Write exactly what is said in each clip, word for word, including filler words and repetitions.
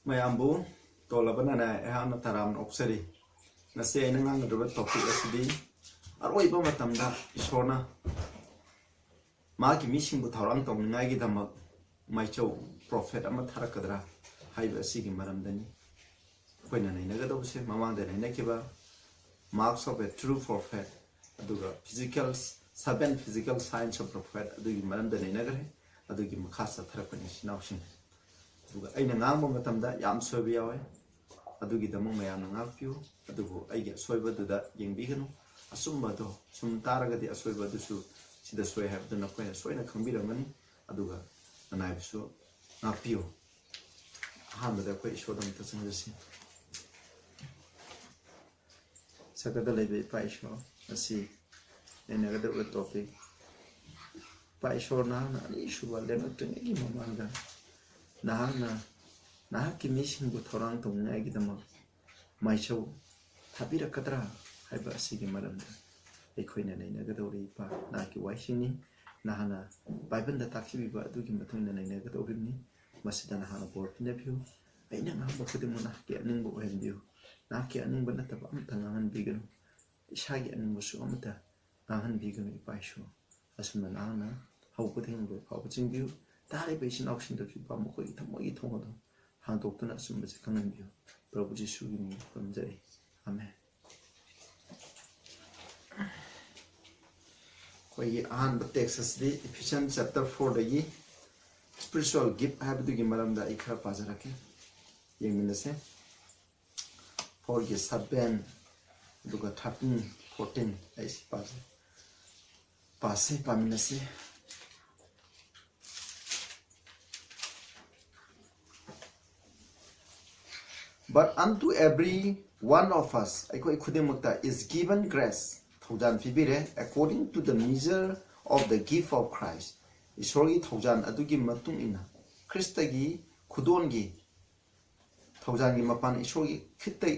ꯃꯌꯥꯝꯕꯨ ꯇꯣꯜꯂꯕꯅꯅꯦ ꯑꯩꯍꯥꯛꯅ ꯇꯔꯥꯝꯅ ꯑꯣꯛꯆꯔꯤ꯫ ꯉꯁꯤ ꯑꯩꯅ ꯉꯥꯡꯒꯗꯕ topic ꯑꯁꯤꯗꯤ ꯑꯔꯣꯏꯕ ꯃꯇꯝꯗ ꯏꯁꯣꯔꯅ ꯃꯍꯥꯛꯀꯤ ꯃꯤꯁꯤꯡꯕꯨ ꯊꯧꯔꯥꯡ ꯇꯧꯅꯤꯡꯉꯥꯏꯒꯤꯗꯃꯛ ꯃꯥꯏꯆꯧ prophet ꯑꯃ ꯊꯥꯔꯛꯀꯗ꯭ꯔꯥ ꯍꯥꯏꯕ ꯑꯁꯤꯒꯤ ꯃꯔꯝꯗꯅꯤ꯫ ꯑꯩꯈꯣꯏꯅ ꯅꯩꯅꯒꯗꯧꯕꯁꯦ ꯃꯃꯥꯡꯗ ꯅꯩꯅꯈꯤꯕ marks of a true prophet ꯑꯗꯨꯒ physical, seven physical signs of prophet ꯑꯗꯨꯒꯤ ꯃꯔꯝꯗ ꯅꯩꯅꯈ꯭ꯔꯦ꯫ ꯑꯗꯨꯒꯤ ꯃꯈꯥ ꯆꯠꯊꯔꯛꯄꯅꯤ ꯏꯆꯤꯟ ꯏꯅꯥꯎꯁꯤꯡ꯫ ꯑꯗꯨꯒ ꯑꯩꯅ ꯉꯥꯡꯕ ꯃꯇꯝꯗ ꯌꯥꯝ ꯁꯣꯏꯕ ꯌꯥꯎꯋꯦ꯫ ꯑꯗꯨꯒꯤꯗꯃꯛ ꯃꯌꯥꯝꯅ ꯉꯥꯛꯄꯤꯌꯨ꯫ ꯑꯗꯨꯕꯨ ꯑꯩꯒꯤ ꯑꯁꯣꯏꯕꯗꯨꯗ ꯌꯦꯡꯕꯤꯒꯅꯨ꯫ ꯑꯆꯨꯝꯕꯗꯣ ꯁꯨꯝ ꯇꯥꯔꯒꯗꯤ ꯑꯁꯣꯏꯕ ꯑꯗꯨꯁꯨ ꯁꯤꯗ ꯁꯣꯏ ꯍꯥꯏꯕꯗꯨ ꯅꯈꯣꯏꯅ ꯁꯣꯏꯅ ꯈꯪꯕꯤꯔꯝꯒꯅꯤ꯫ ꯑꯗꯨꯒ ꯑꯅꯥꯏꯕꯁꯨ ꯉꯥꯛꯄꯤꯌꯨ꯫ ꯑꯍꯥꯟꯕꯗ ꯑꯩꯈꯣꯏ ꯏꯁꯣꯔꯗ ꯑꯃꯨꯛꯇ ꯆꯪꯖꯁꯤ꯫ ꯁꯛꯀꯗ ꯂꯩꯕ ꯏꯄꯥ ꯏꯁꯣꯔ, ꯉꯁꯤ ꯅꯩꯅꯒꯗꯕ topic, ꯏꯄꯥ ꯏꯁꯣꯔ, ꯅꯍꯥꯛꯅ ꯑꯅꯤꯁꯨꯕ ꯂꯦꯞꯂꯛꯇ꯭ꯔꯤꯉꯩꯒꯤ ꯃꯃꯥꯡꯗ ꯅꯍꯥꯛꯅ ꯅꯍꯥꯛꯀꯤ ꯃꯤꯁꯤꯡꯕꯨ ꯊꯧꯔꯥꯡ ꯇꯧꯅꯤꯡꯉꯥꯏꯒꯤꯗꯃꯛ ꯃꯥꯏꯆꯧ ꯊꯥꯕꯤꯔꯛꯀꯗ꯭ꯔꯥ ꯍꯥꯏꯕ ꯑꯁꯤꯒꯤ ꯃꯔꯝꯗ ꯑꯩꯈꯣꯏꯅ ꯅꯩꯅꯒꯗꯧꯔꯤ꯫ ꯏꯄꯥ, ꯅꯍꯥꯛꯀꯤ ꯋꯥꯍꯩꯁꯤꯡꯅꯤ꯫ ꯅꯍꯥꯛꯅ ꯕꯥꯏꯕꯜꯗ ꯇꯥꯛꯄꯤꯕ ꯑꯗꯨꯒꯤ ꯃꯇꯨꯡ ꯏꯟꯅ ꯅꯩꯅꯒꯗꯧꯔꯤꯕꯅꯤ꯫ ꯃꯁꯤꯗ ꯅꯍꯥꯛꯅ ꯕꯣꯔ ꯄꯤꯅꯕꯤꯌꯨ꯫ ꯑꯩꯅ ꯉꯥꯡꯕ ꯈꯨꯗꯤꯡꯃꯛ ꯅꯍꯥꯛꯀꯤ ꯑꯅꯤꯡꯕ ꯑꯣꯏꯍꯟꯕꯤꯌꯨ꯫ ꯅꯍꯥꯛꯀꯤ ꯑꯅꯤꯡꯕ ꯅꯠꯇꯕ ꯑꯃꯠꯇ ꯉꯥꯡꯍꯟꯕꯤꯒꯅꯨ꯫ ꯏꯁꯥꯒꯤ ꯑꯅꯤꯡꯕꯁꯨ ꯑꯃꯠꯇ ꯉꯥꯡꯍꯟꯕꯤꯒꯅꯨ, ꯏꯄꯥ ꯏꯁꯣꯔ꯫ ꯑꯁꯨꯝꯅ ꯅꯍꯥꯛꯅ ꯍꯧꯕꯗꯒꯤ ꯂꯣꯏ ꯐꯥꯎꯕ ꯆꯤꯡꯕꯤꯌꯨ꯫ ꯇꯥꯔꯤꯕ ꯏꯆꯤꯟ ꯏꯅꯥꯎꯁꯤꯡꯗꯁꯨ, ꯏꯄꯥ, ꯃꯈꯣꯏꯒꯤ ꯊꯃꯣꯏꯒꯤ ꯊꯣꯡ ꯑꯗꯨ ꯍꯥꯡꯗꯣꯛꯇꯨꯅ ꯑꯆꯨꯝꯕꯁꯦ ꯈꯪꯍꯟꯕꯤꯌꯨ꯫ ꯄ꯭ꯔꯚꯨ ꯖꯤꯁꯨꯒꯤ ꯃꯤꯡꯗ ꯈꯨꯔꯨꯝꯖꯔꯤ꯫ ꯑꯥꯃꯦꯟ꯫ ꯑꯩꯈꯣꯏꯒꯤ ꯑꯍꯥꯟꯕ text ꯑꯁꯤꯗꯤ Ephesians chapter fourꯗꯒꯤ spiritual gift ꯍꯥꯏꯕꯗꯨꯒꯤ ꯃꯔꯝꯗ ꯑꯩ ꯈꯔ ꯄꯥꯖꯔꯛꯀꯦ꯫ ꯌꯦꯡꯃꯤꯟꯅꯁꯦ꯫ Fourꯒꯤ seven, ꯑꯗꯨꯒ thirteen, fourteen ꯑꯩ ꯁꯤ ꯄꯥꯖꯩ꯫ ꯄꯥꯁꯦ, ꯄꯥꯃꯤꯟꯅꯁꯦ꯫ But unto every one of us, ꯑꯩꯈꯣꯏ ꯈꯨꯗꯤꯡꯃꯛꯇ, is given grace, ꯊꯧꯖꯥꯜ ꯄꯤꯕꯤꯔꯦ, according to the measure of the gift of Christ, ꯏꯁꯣꯔꯒꯤ ꯊꯧꯖꯥꯜ ꯑꯗꯨꯒꯤ ꯃꯇꯨꯡ ꯏꯟꯅ, ꯈ꯭ꯔꯤꯁꯇꯒꯤ ꯈꯨꯗꯣꯜꯒꯤ, ꯊꯧꯖꯥꯜꯒꯤ ꯃꯄꯥꯟ, ꯏꯁꯣꯔꯒꯤ ꯈꯤꯠꯇ,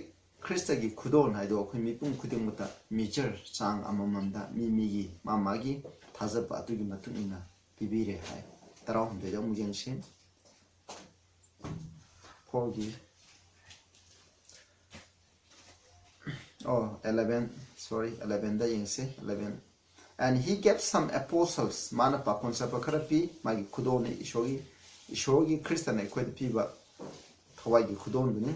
ꯈ꯭ꯔꯤꯁꯇꯒꯤ ꯈꯨꯗꯣꯜ ꯍꯥꯏꯗꯣ ꯑꯩꯈꯣꯏ ꯃꯤꯄꯨꯝ ꯈꯨꯗꯤꯡꯃꯛꯇ measure, ꯆꯥꯡ ꯑꯃꯃꯝꯗ, ꯃꯤ ꯃꯤꯒꯤ, ꯃꯥ ꯃꯥꯒꯤ ꯊꯥꯖꯕ ꯑꯗꯨꯒꯤ ꯃꯇꯨꯡ ꯏꯟꯅ ꯄꯤꯕꯤꯔꯦ ꯍꯥꯏ꯫ ꯇꯔꯥꯍꯨꯝꯗꯣꯏꯗ ꯑꯃꯨꯛ ꯌꯦꯡꯁꯤ꯫ ꯐꯣꯔꯒꯤ ꯑꯣ ꯑꯦꯂꯚꯦꯟ, ꯁꯣꯔꯤ, ꯑꯦꯂꯚꯦꯟꯗ ꯌꯦꯡꯁꯤ, eleven. And he gave some apostles, ꯃꯥꯅ ꯄꯥꯈꯣꯟ ꯆꯠꯄ ꯈꯔ ꯄꯤ, ꯃꯥꯒꯤ ꯈꯨꯗꯣꯜꯅꯤ, ꯏꯁꯣꯔꯒꯤ, ꯏꯁꯣꯔꯒꯤ ꯈ꯭ꯔꯤꯁꯇꯅ ꯑꯩꯈꯣꯏꯗ ꯄꯤꯕ ꯊꯋꯥꯏꯒꯤ ꯈꯨꯗꯣꯜꯗꯨꯅꯤ꯫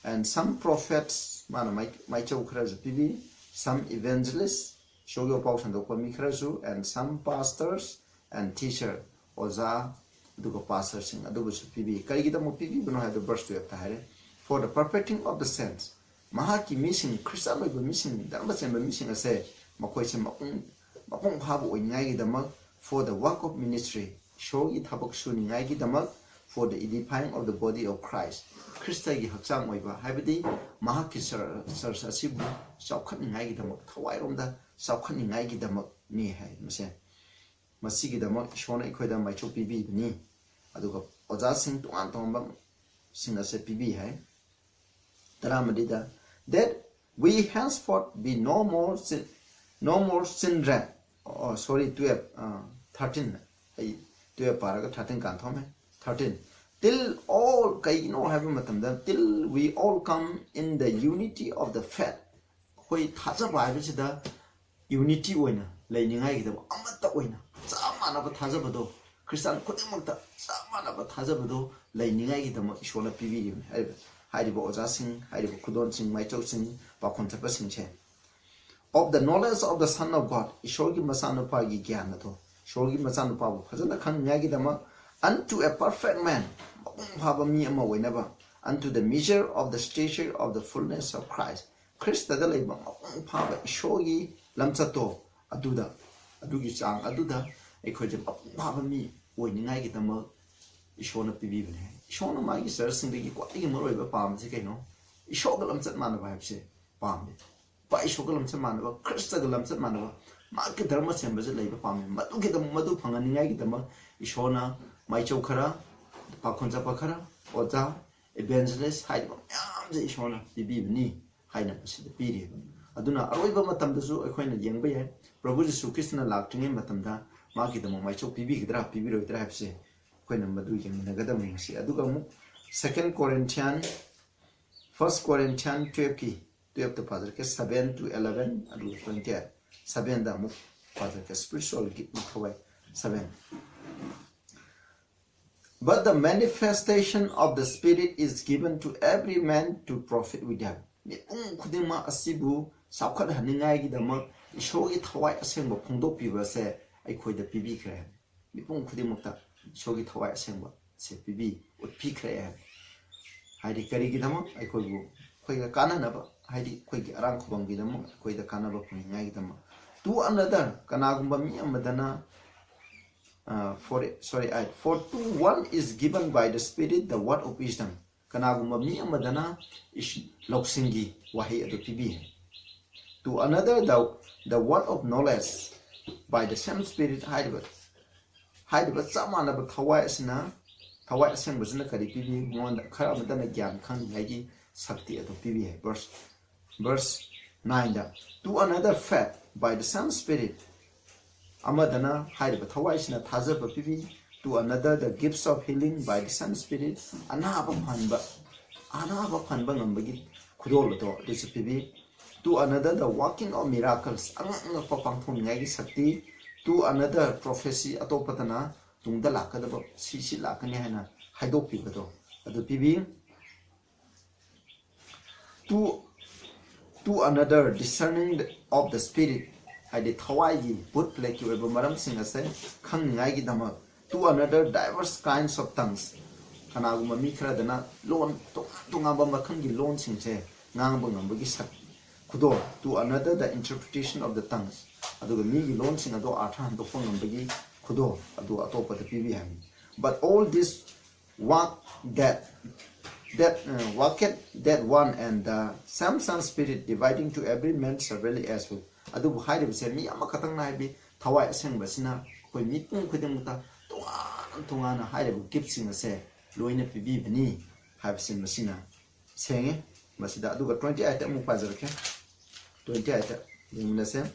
And some prophets, ꯃꯥꯅ ꯃꯥꯏ-, ꯃꯥꯏꯆꯧ ꯈꯔꯁꯨ ꯄꯤꯕꯤ, some evangelists, ꯏꯁꯣꯔꯒꯤ ꯄꯥꯎ ꯁꯟꯗꯣꯛꯄ ꯃꯤ ꯈꯔꯁꯨ, and some pastors and teacher, ꯑꯣꯖꯥ ꯑꯗꯨꯒ ꯄꯥꯁꯇꯔꯁꯤꯡ ꯑꯗꯨꯕꯨꯁꯨ ꯄꯤꯕꯤ꯫ ꯀꯔꯤꯒꯤꯗꯃꯛ ꯄꯤꯕꯤꯕꯅꯣ ꯍꯥꯏꯕꯗꯨ ꯕꯔꯁ ꯇꯨꯌꯦꯜꯐꯇ ꯍꯥꯏꯔꯦ꯫ For the perfecting of the saints, ꯃꯍꯥꯛꯀꯤ ꯃꯤꯁꯤꯡ, ꯈ꯭ꯔꯤꯁꯇ ꯑꯣꯏꯕ ꯃꯤꯁꯤꯡ, ꯙꯔꯃ ꯆꯦꯟꯕ ꯃꯤꯁꯤꯡ ꯑꯁꯦ ꯃꯈꯣꯏꯁꯦ ꯃꯄꯨꯡ, ꯃꯄꯨꯡ ꯐꯥꯕ ꯑꯣꯏꯅꯤꯡꯉꯥꯏꯒꯤꯗꯃꯛ, for the work of ministry, ꯏꯁꯣꯔꯒꯤ ꯊꯕꯛ ꯁꯨꯅꯤꯡꯉꯥꯏꯒꯤꯗꯃꯛ, for the edifying of the body of Christ, ꯈ꯭ꯔꯤꯁꯇꯒꯤ ꯍꯛꯆꯥꯡ ꯑꯣꯏꯕ, ꯍꯥꯏꯕꯗꯤ ꯃꯍꯥꯛꯀꯤ ꯆꯔ-, ꯆꯔꯆ ꯑꯁꯤꯕꯨ ꯆꯥꯎꯈꯠꯅꯤꯡꯉꯥꯏꯒꯤꯗꯃꯛ, ꯊꯋꯥꯏꯔꯣꯝꯗ ꯆꯥꯎꯈꯠꯅꯤꯡꯉꯥꯏꯒꯤꯗꯃꯛꯅꯤ ꯍꯥꯏ ꯃꯁꯦ꯫ ꯃꯁꯤꯒꯤꯗꯃꯛ ꯏꯁꯣꯔꯅ ꯑꯩꯈꯣꯏꯗ ꯃꯥꯏꯆꯧ ꯄꯤꯕꯤꯕꯅꯤ꯫ ꯑꯗꯨꯒ ꯑꯣꯖꯥꯁꯤꯡ ꯇꯣꯉꯥꯟ ꯇꯣꯉꯥꯟꯕ ꯁꯤꯡ ꯑꯁꯦ ꯄꯤꯕꯤ ꯍꯥꯏ꯫ ꯇꯔꯥꯃꯔꯤꯗ, that we henceforth be no more chil-, no more children, oh, sorry, twelve, uh, thirteen, ꯑꯩ twelve ꯄꯥꯔꯒ thirteen ꯀꯥꯟꯊꯣꯛꯑꯝꯃꯦ꯫ Thirteen, till all, ꯀꯩꯒꯤꯅꯣ ꯍꯥꯏꯕ ꯃꯇꯝꯗ, till we all come in the unity of the faith, ꯑꯩꯈꯣꯏ ꯊꯥꯖꯕ ꯍꯥꯏꯕꯁꯤꯗ unity ꯑꯣꯏꯅ ꯂꯩꯅꯤꯡꯉꯥꯏꯒꯤꯗꯃꯛ, ꯑꯃꯠꯇ ꯑꯣꯏꯅ ꯆꯞ ꯃꯥꯟꯅꯕ ꯊꯥꯖꯕꯗꯣ, ꯈ꯭ꯔꯤꯁꯇꯥꯟ ꯈꯨꯗꯤꯡꯃꯛꯇ ꯆꯞ ꯃꯥꯟꯅꯕ ꯊꯥꯖꯕꯗꯣ ꯂꯩꯅꯤꯡꯉꯥꯏꯒꯤꯗꯃꯛ ꯏꯁꯣꯔꯅ ꯄꯤꯕꯤꯔꯤꯕꯅꯤ꯫ ꯍꯥꯏꯔꯤꯕ, ꯍꯥꯏꯔꯤꯕ ꯑꯣꯖꯥꯁꯤꯡ, ꯍꯥꯏꯔꯤꯕ ꯈꯨꯗꯣꯜꯁꯤꯡ, ꯃꯥꯏꯆꯧꯁꯤꯡ, ꯄꯥꯎꯈꯨꯝ ꯆꯠꯄꯁꯤꯡꯁꯦ, of the knowledge of the Son of God, ꯏꯁꯣꯔꯒꯤ ꯃꯆꯥꯅꯨꯄꯥꯒꯤ ꯒ꯭ꯌꯥꯟ ꯑꯗꯣ, ꯏꯁꯣꯔꯒꯤ ꯃꯆꯥꯅꯨꯄꯥꯕꯨ ꯐꯖꯅ ꯈꯪꯅꯤꯡꯉꯥꯏꯒꯤꯗꯃꯛ, unto a perfect man, ꯃꯄꯨꯡ ꯐꯥꯕ ꯃꯤ ꯑꯃ ꯑꯣꯏꯅꯕ, unto the measure of the stature of the fullness of Christ, ꯈ꯭ꯔꯤꯁꯇꯗ ꯂꯩꯕ ꯃꯄꯨꯡ ꯐꯥꯕ ꯏꯁꯣꯔꯒꯤ ꯂꯝꯆꯠꯇꯣ, ꯑꯗꯨꯗ, ꯑꯗꯨꯒꯤ ꯆꯥꯡ ꯑꯗꯨꯗ ꯑꯩꯈꯣꯏꯁꯦ ꯃꯄꯨꯡ ꯐꯥꯕ ꯃꯤ ꯑꯣꯏꯅꯤꯡꯉꯥꯏꯒꯤꯗꯃꯛ ꯏꯁꯣꯔꯅ ꯄꯤꯕꯤꯕꯅꯦ꯫ ꯏꯁꯣꯔꯅ ꯃꯥꯒꯤ ꯆꯔꯆꯁꯤꯡꯗꯒꯤ ꯈ꯭ꯋꯥꯏꯗꯒꯤ ꯃꯔꯨꯑꯣꯏꯕ ꯄꯥꯝꯕꯁꯦ ꯀꯩꯅꯣ? ꯏꯁꯣꯔꯒ ꯂꯝꯆꯠ ꯃꯥꯟꯅꯕ ꯍꯥꯏꯕꯁꯦ ꯄꯥꯝꯃꯦ꯫ ꯏꯄꯥ ꯏꯁꯣꯔꯒ ꯂꯝꯆꯠ ꯃꯥꯟꯅꯕ, ꯈ꯭ꯔꯤꯁꯇꯒ ꯂꯝꯆꯠ ꯃꯥꯟꯅꯕ, ꯃꯍꯥꯛꯀꯤ ꯙꯔꯃ ꯁꯦꯝꯕꯁꯦ ꯂꯩꯕ ꯄꯥꯝꯃꯤ꯫ ꯃꯗꯨꯒꯤꯗꯃꯛ, ꯃꯗꯨ ꯐꯪꯍꯟꯅꯤꯡꯉꯥꯏꯒꯤꯗꯃꯛ ꯏꯁꯣꯔꯅ ꯃꯥꯏꯆꯧ ꯈꯔ, ꯄꯥꯈꯣꯟ ꯆꯠꯄ ꯈꯔ, ꯑꯣꯖꯥ, evangelist ꯍꯥꯏꯔꯤꯕ ꯃꯌꯥꯝꯁꯦ ꯏꯁꯣꯔꯅ ꯄꯤꯕꯤꯕꯅꯤ ꯍꯥꯏꯅ ꯃꯁꯤꯗ ꯄꯤꯔꯤꯕ꯫ ꯑꯗꯨꯅ ꯑꯔꯣꯏꯕ ꯃꯇꯝꯗꯁꯨ ꯑꯩꯈꯣꯏꯅ ꯌꯦꯡꯕ ꯌꯥꯏ, ꯄ꯭ꯔꯚꯨ ꯖꯤꯁꯨ ꯈ꯭ꯔꯤꯁꯇꯅ ꯂꯥꯛꯇ꯭ꯔꯤꯉꯩ ꯃꯇꯝꯗ ꯃꯥꯒꯤꯗꯃꯛ ꯃꯥꯏꯆꯧ ꯄꯤꯕꯤꯒꯗ꯭ꯔꯥ, ꯄꯤꯕꯤꯔꯣꯏꯗ꯭ꯔꯥ ꯍꯥꯏꯕꯁꯦ ꯑꯩꯈꯣꯏꯅ ꯃꯗꯨ ꯌꯦꯡꯃꯤꯟꯅꯒꯗꯕꯅꯤ ꯉꯁꯤ꯫ ꯑꯗꯨꯒ ꯑꯃꯨꯛ Second Corinthian, First Corinthian twelve ꯀꯤ, twelve ꯇ ꯄꯥꯖꯔꯛꯀꯦ, seven to eleven ꯑꯗꯨꯒ twenty eight꯫ Seven ꯗ ꯑꯃꯨꯛ ꯄꯥꯖꯔꯛꯀꯦ, spiritual gift ꯃꯈꯥꯋꯥꯏ seven꯫ But the manifestation of the Spirit is given to every man to profit with them. ꯃꯤꯄꯨꯝ ꯈꯨꯗꯤꯡꯃꯛ ꯑꯁꯤꯕꯨ ꯆꯥꯎꯈꯠꯍꯟꯅꯤꯡꯉꯥꯏꯒꯤꯗꯃꯛ ꯏꯁꯣꯔꯒꯤ ꯊꯋꯥꯏ ꯑꯁꯦꯡꯕ ꯐꯣꯡꯗꯣꯛꯄꯤꯕꯁꯦ ꯑꯩꯈꯣꯏꯗ ꯄꯤꯕꯤꯈ꯭ꯔꯦ꯫ ꯃꯤꯄꯨꯝ ꯈꯨꯗꯤꯡꯃꯛꯇ ꯏꯁꯣꯔꯒꯤ ꯊꯋꯥꯏ ꯑꯁꯦꯡꯕ ꯁꯦ ꯄꯤꯕꯤ, ꯎꯠꯄꯤꯈ꯭ꯔꯦ꯫ ꯍꯥꯏꯗꯤ ꯀꯔꯤꯒꯤꯗꯃꯛ? ꯑꯩꯈꯣꯏꯕꯨ, ꯑꯩꯈꯣꯏꯒ ꯀꯥꯟꯅꯅꯕ, ꯍꯥꯏꯗꯤ ꯑꯩꯈꯣꯏꯒꯤ ꯑꯔꯥꯡ ꯈꯨꯕꯝꯒꯤꯗꯃꯛ, ꯑꯩꯈꯣꯏꯗ ꯀꯥꯟꯅꯕ ꯐꯪꯅꯤꯡꯉꯥꯏꯒꯤꯗꯃꯛ꯫ To another, ꯀꯅꯥꯒꯨꯝꯕ ꯃꯤ ꯑꯃꯗꯅ, ꯑ, for, sorry, I, for to one is given by the Spirit the word of wisdom. ꯀꯅꯥꯒꯨꯝꯕ ꯃꯤ ꯑꯃꯗꯅ ꯏꯁ-, ꯂꯧꯁꯤꯡꯒꯤ ꯋꯥꯍꯩ ꯑꯗꯨ ꯄꯤꯕꯤ꯫ To another the, the word of knowledge by the same Spirit ꯍꯥꯏꯔꯤꯕ, ꯍꯥꯏꯔꯤꯕ ꯆꯞ ꯃꯥꯟꯅꯕ ꯊꯋꯥꯏ ꯑꯁꯤꯅ, ꯊꯋꯥꯏ ꯑꯁꯦꯡꯕꯁꯤꯅ ꯀꯔꯤ ꯄꯤꯕꯤ? ꯃꯉꯣꯟꯗ ꯈꯔ ꯑꯃꯗꯅ ꯒ꯭ꯌꯥꯟ ꯈꯪꯅꯤꯡꯉꯥꯏꯒꯤ ꯁꯛꯇꯤ ꯑꯗꯨ ꯄꯤꯕꯤ ꯍꯥꯏ꯫ Verse, verse nine the, To another faith by the same Spirit, ꯑꯃꯗꯅ ꯍꯥꯏꯔꯤꯕ ꯊꯋꯥꯏꯁꯤꯅ ꯊꯥꯖꯕ ꯄꯤꯕꯤ꯫ To another the gifts of healing by the same Spirit, ꯑꯅꯥꯕ ꯐꯍꯟꯕ, ꯑꯅꯥꯕ ꯐꯍꯟꯕ ꯉꯝꯕꯒꯤ ꯈꯨꯗꯣꯜ ꯑꯗꯣ ꯑꯗꯨꯁꯨ ꯄꯤꯕꯤ꯫ To another the working of miracles, ꯑꯉꯛ ꯑꯉꯛꯄ ꯄꯥꯡꯊꯣꯛꯅꯤꯡꯉꯥꯏꯒꯤ ꯁꯛꯇꯤ꯫ To another prophecy, ꯑꯇꯣꯞꯄꯗꯅ ꯇꯨꯡꯗ ꯂꯥꯛꯀꯗꯕ ꯁꯤ ꯁꯤ ꯂꯥꯛꯀꯅꯤ ꯍꯥꯏꯅ ꯍꯥꯏꯗꯣꯛꯄꯤꯕꯗꯣ ꯑꯗꯨ ꯄꯤꯕꯤ꯫ To, to another discerning of the spirit, ꯍꯥꯏꯗꯤ ꯊꯋꯥꯏꯒꯤ ꯚꯨꯠ ꯄ꯭ꯔꯦꯠꯀꯤ ꯑꯣꯏꯕ ꯃꯔꯝꯁꯤꯡ ꯑꯁꯦ ꯈꯪꯅꯤꯡꯉꯥꯏꯒꯤꯗꯃꯛ꯫ To another diverse kinds of tongues, ꯀꯅꯥꯒꯨꯝꯕ ꯃꯤ ꯈꯔꯗꯅ ꯂꯣꯟ ꯇꯣꯉꯥꯟ ꯇꯣꯉꯥꯟꯕ ꯃꯈꯜꯒꯤ ꯂꯣꯟꯁꯤꯡꯁꯦ ꯉꯥꯡꯕ ꯉꯝꯕꯒꯤ ꯁꯛ, ꯈꯨꯗꯣꯜ꯫ To another the interpretation of the tongues, ꯑꯗꯨꯒ ꯃꯤꯒꯤ ꯂꯣꯟꯁꯤꯡ ꯑꯗꯣ ꯑꯥꯔꯊ ꯍꯟꯗꯣꯛꯄ ꯉꯝꯕꯒꯤ ꯈꯨꯗꯣꯜ ꯑꯗꯨ ꯑꯇꯣꯞꯄꯗ ꯄꯤꯕꯤ ꯍꯥꯏꯕꯅꯤ꯫ But all this work that, that, uh, worketh that one and the same, same Spirit, dividing to every man severally as will. ꯑꯗꯨꯕꯨ ꯍꯥꯏꯔꯤꯕꯁꯦ ꯃꯤ ꯑꯃꯈꯛꯇꯪꯅ, ꯍꯥꯏꯕꯗꯤ ꯊꯋꯥꯏ ꯑꯁꯦꯡꯕꯁꯤꯅ ꯑꯩꯈꯣꯏ ꯃꯤꯄꯨꯝ ꯈꯨꯗꯤꯡꯃꯛꯇ ꯇꯣꯉꯥꯟ ꯇꯣꯉꯥꯟꯅ ꯍꯥꯏꯔꯤꯕ ꯒꯤꯐꯁꯤꯡ ꯑꯁꯦ ꯂꯣꯏꯅ ꯄꯤꯕꯤꯕꯅꯤ ꯍꯥꯏꯕꯁꯤ ꯃꯁꯤꯅ ꯁꯦꯡꯉꯦ꯫ ꯃꯁꯤꯗ ꯑꯗꯨꯒ twenty eight ꯑꯃꯨꯛ ꯄꯥꯖꯔꯛꯀꯦ꯫ Twenty eight ꯌꯦꯡꯃꯤꯟꯅꯁꯦ꯫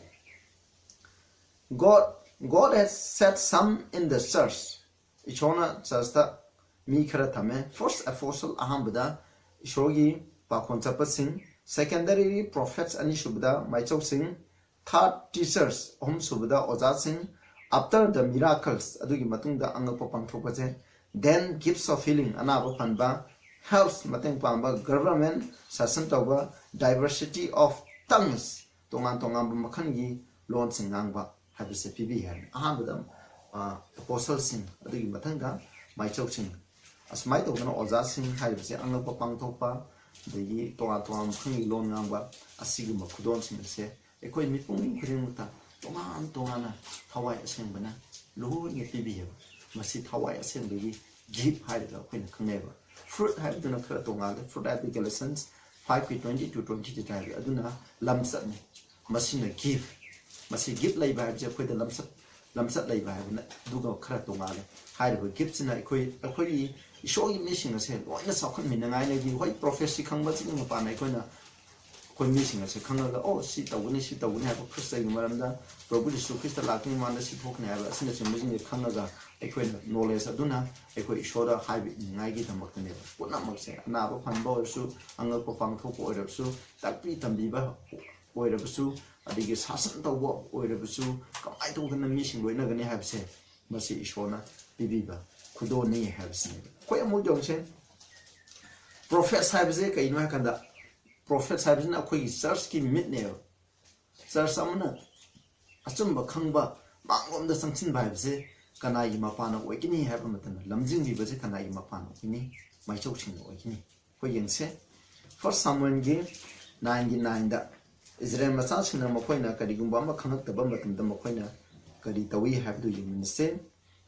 God, God has set some in the church. ꯏꯁꯣꯔꯅ ꯆꯔꯆꯇ ꯃꯤ ꯈꯔ ꯊꯝꯃꯦ꯫ First apostle, ꯑꯍꯥꯟꯕꯗ ꯏꯁꯣꯔꯒꯤ ꯄꯥꯈꯣꯟ ꯆꯠꯄꯁꯤꯡ꯫ Secondary prophets, ꯑꯅꯤꯁꯨꯕꯗ ꯃꯥꯏꯆꯧꯁꯤꯡ꯫ Third teachers, ꯑꯍꯨꯝꯁꯨꯕꯗ ꯑꯣꯖꯥꯁꯤꯡ꯫ After the miracles, ꯑꯗꯨꯒꯤ ꯃꯇꯨꯡꯗ ꯑꯉꯛꯄ ꯄꯥꯡꯊꯣꯛꯄꯁꯦ꯫ Then gifts of healing, ꯑꯅꯥꯕ ꯐꯍꯟꯕ꯫ Helps, ꯃꯇꯦꯡ ꯄꯥꯡꯕ꯫ Government, ꯁꯥꯁꯟ ꯇꯧꯕ꯫ Diversity of tongues, ꯇꯣꯉꯥꯟ ꯇꯣꯉꯥꯟꯕ ꯃꯈꯜꯒꯤ ꯂꯣꯟꯁꯤꯡ ꯉꯥꯡꯕ ꯍꯥꯏꯕꯁꯦ ꯄꯤꯕꯤ ꯍꯥꯏꯕꯅꯤ꯫ ꯑꯍꯥꯟꯕꯗ ꯑꯄꯣꯁꯜꯁꯤꯡ, ꯑꯗꯨꯒꯤ ꯃꯊꯪꯗ ꯃꯥꯏꯆꯧꯁꯤꯡ꯫ ꯑꯁꯨꯃꯥꯏꯅ ꯇꯧꯗꯅ ꯑꯣꯖꯥꯁꯤꯡ ꯍꯥꯏꯔꯤꯕꯁꯦ ꯑꯉꯛꯄ ꯄꯥꯡꯊꯣꯛꯄ, ꯑꯗꯒꯤ ꯇꯣꯉꯥꯟ ꯇꯣꯉꯥꯟꯕ ꯃꯈꯜꯒꯤ ꯂꯣꯟ ꯉꯥꯡꯕ, ꯑꯁꯤꯒꯨꯝꯕ ꯈꯨꯗꯣꯜꯁꯤꯡ ꯑꯁꯦ ꯑꯩꯈꯣꯏ ꯃꯤꯄꯨꯝ ꯈꯨꯗꯤꯡꯃꯛꯇ ꯇꯣꯉꯥꯟ ꯇꯣꯉꯥꯟꯅ ꯊꯋꯥꯏ ꯑꯁꯦꯡꯕꯅ ꯂꯣꯏꯅ ꯄꯤꯕꯤꯑꯕ꯫ ꯃꯁꯤ ꯊꯋꯥꯏ ꯑꯁꯦꯡꯕꯒꯤ gift ꯍꯥꯏꯔꯒ ꯑꯩꯈꯣꯏꯅ ꯈꯪꯅꯩꯕ꯫ Fruit ꯍꯥꯏꯕꯗꯨꯅ ꯈꯔ ꯇꯣꯉꯥꯜꯂꯦ꯫ Fruit ꯍꯥꯏꯕꯗꯤ Galatians five ꯀꯤ twenty to twenty three ꯍꯥꯏꯕ ꯑꯗꯨꯅ ꯂꯝꯆꯠꯅꯤ꯫ ꯃꯁꯤꯅ gift꯫ ꯃꯁꯤ gift ꯂꯩꯕ ꯍꯥꯏꯕꯁꯦ ꯑꯩꯈꯣꯏꯗ ꯂꯝꯆꯠ, ꯂꯝꯆꯠ ꯂꯩꯕ ꯍꯥꯏꯕꯅ ꯑꯗꯨꯒ ꯈꯔ ꯇꯣꯉꯥꯜꯂꯦ꯫ ꯍꯥꯏꯔꯤꯕ giftꯁꯤꯅ ꯑꯩꯈꯣꯏ, ꯑꯩꯈꯣꯏꯒꯤ ꯏꯁꯣꯔꯒꯤ ꯃꯤꯁꯤꯡ ꯑꯁꯦ ꯂꯣꯏꯅ ꯆꯥꯎꯈꯠꯃꯤꯟꯅꯉꯥꯏꯗꯒꯤ, ꯍꯣꯏ, prophecy ꯈꯪꯕꯁꯤꯒꯤ ꯃꯄꯥꯟꯅ ꯑꯩꯈꯣꯏꯅ ꯑꯩꯈꯣꯏ ꯃꯤꯁꯤꯡ ꯑꯁꯦ ꯈꯪꯉꯒ, "ꯑꯣ, ꯁꯤ ꯇꯧꯒꯅꯤ, ꯁꯤ ꯇꯧꯒꯅꯤ" ꯍꯥꯏꯕ ꯈ꯭ꯔꯤꯁꯇꯒꯤ ꯃꯔꯝꯗ, "ꯄ꯭ꯔꯚꯨ ꯖꯤꯁꯨ ꯈ꯭ꯔꯤꯁꯇ ꯂꯥꯛꯇ꯭ꯔꯤꯉꯩ ꯃꯃꯥꯡꯗ ꯁꯤ ꯊꯣꯛꯀꯅꯤ" ꯍꯥꯏꯕ ꯑꯁꯤꯅꯆꯤꯡꯕꯁꯤꯡꯁꯦ ꯈꯪꯉꯒ ꯑꯩꯈꯣꯏꯅ knowledge ꯑꯗꯨꯅ ꯑꯩꯈꯣꯏ ꯏꯁꯣꯔꯗ ꯍꯥꯏꯕ ꯏꯅꯤꯡꯉꯥꯏꯒꯤꯗꯃꯛꯇꯅꯦꯕ꯫ ꯄꯨꯝꯅꯃꯛꯁꯦ, ꯑꯅꯥꯕ ꯐꯍꯟꯕ ꯑꯣꯏꯔꯁꯨ, ꯑꯉꯛꯄ ꯄꯥꯡꯊꯣꯛꯄ ꯑꯣꯏꯔꯕꯁꯨ, ꯇꯥꯛꯄꯤ ꯇꯝꯕꯤꯕ ꯑꯣꯏꯔꯕꯁꯨ, ꯑꯗꯒꯤ ꯁꯥꯁꯟ ꯇꯧꯕ ꯑꯣꯏꯔꯕꯁꯨ, ꯀꯃꯥꯏꯅ ꯇꯧꯗꯅ ꯃꯤꯁꯤꯡ ꯂꯣꯏꯅꯒꯅꯤ ꯍꯥꯏꯕꯁꯦ ꯃꯁꯤ ꯏꯁꯣꯔꯅ ꯄꯤꯕꯤꯕ ꯈꯨꯗꯣꯜꯅꯤ ꯍꯥꯏꯕꯁꯤꯅꯦꯕ꯫ ꯑꯩꯈꯣꯏ ꯑꯃꯨꯛ ꯌꯦꯡꯁꯦ, prophets ꯍꯥꯏꯕꯁꯦ ꯀꯩꯅꯣ ꯍꯥꯏ ꯀꯥꯟꯗ, prophets ꯍꯥꯏꯕꯁꯤꯅ ꯑꯩꯈꯣꯏꯒꯤ churchꯀꯤ ꯃꯤꯠꯅꯦꯕ꯫ Church ꯑꯃꯅ ꯑꯆꯨꯝꯕ ꯈꯪꯕ, ꯃꯥꯡꯂꯣꯝꯗ ꯆꯪꯁꯤꯟꯕ ꯍꯥꯏꯕꯁꯦ ꯀꯅꯥꯒꯤ ꯃꯄꯥꯟꯅ ꯑꯣꯏꯒꯅꯤ ꯍꯥꯏꯕ ꯃꯇꯝꯗ, ꯂꯝꯖꯤꯡꯕꯤꯕꯁꯦ ꯀꯅꯥꯒꯤ ꯃꯄꯥꯟꯅ ꯑꯣꯏꯒꯅꯤ? ꯃꯥꯏꯆꯧꯁꯤꯡꯅ ꯑꯣꯏꯒꯅꯤ꯫ ꯑꯩꯈꯣꯏ ꯌꯦꯡꯁꯦ, First Samuelꯒꯤ nineꯒꯤ nineꯗ ꯏꯁꯔꯥꯌꯦꯜ ꯃꯆꯥꯁꯤꯡꯅ ꯃꯈꯣꯏꯅ ꯀꯔꯤꯒꯨꯝꯕ ꯑꯃ ꯈꯪꯂꯛꯇꯕ ꯃꯇꯝꯗ ꯃꯈꯣꯏꯅ ꯀꯔꯤ ꯇꯧꯏ ꯍꯥꯏꯕꯗꯨ ꯌꯦꯡꯃꯤꯟꯅꯁꯦ꯫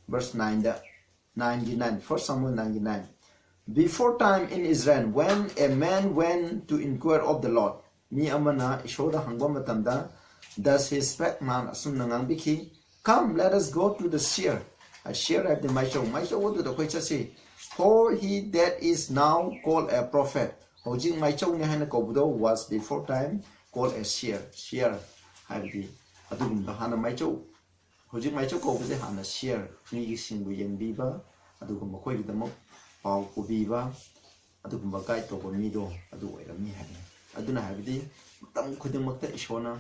Verse nineꯗ, nineꯒꯤ nine, First Samuel nineꯒꯤ nine. Before time in Israel, when a man went to inquire of the Lord, ꯃꯤ ꯑꯃꯅ ꯏꯁꯣꯔꯗ ꯍꯪꯕ ꯃꯇꯝꯗ, thus he spake, ꯃꯥꯅ ꯑꯁꯨꯝꯅ ꯉꯥꯡꯕꯤꯈꯤ, "Come, let us go to the seer." ꯑ, seer ꯍꯥꯏꯕꯗꯤ ꯃꯥꯏꯆꯧ, ꯃꯥꯏꯆꯧ ꯑꯗꯨꯗ ꯑꯩꯈꯣꯏ ꯆꯠꯁꯤ꯫ "For he that is now called a prophet," ꯍꯧꯖꯤꯛ ꯃꯥꯏꯆꯧꯅꯤ ꯍꯥꯏꯅ ꯀꯧꯕꯗꯣ, was before time called a seer. Seer ꯍꯥꯏꯕꯗꯤ ꯑꯗꯨꯒꯨꯝꯕ ꯍꯥꯟꯅ ꯃꯥꯏꯆꯧ, ꯍꯧꯖꯤꯛ ꯃꯥꯏꯆꯧ ꯀꯧꯕꯁꯦ ꯍꯥꯟꯅ seer, ꯃꯤꯒꯤ ꯁꯤꯡꯕꯨ ꯌꯦꯡꯕꯤꯕ, ꯑꯗꯨꯒ ꯃꯈꯣꯏꯒꯤꯗꯃꯛ ꯄꯥꯎ ꯄꯨꯕꯤꯕ, ꯑꯗꯨꯒꯨꯝꯕ ꯒꯥꯏꯗ ꯇꯧꯕ ꯃꯤꯗꯣ ꯑꯗꯨ ꯑꯣꯏꯔꯝꯃꯤ ꯍꯥꯏꯕꯅꯤ꯫ ꯑꯗꯨꯅ ꯍꯥꯏꯕꯗꯤ ꯃꯇꯝ ꯈꯨꯗꯤꯡꯃꯛꯇ ꯏꯁꯣꯔꯅ,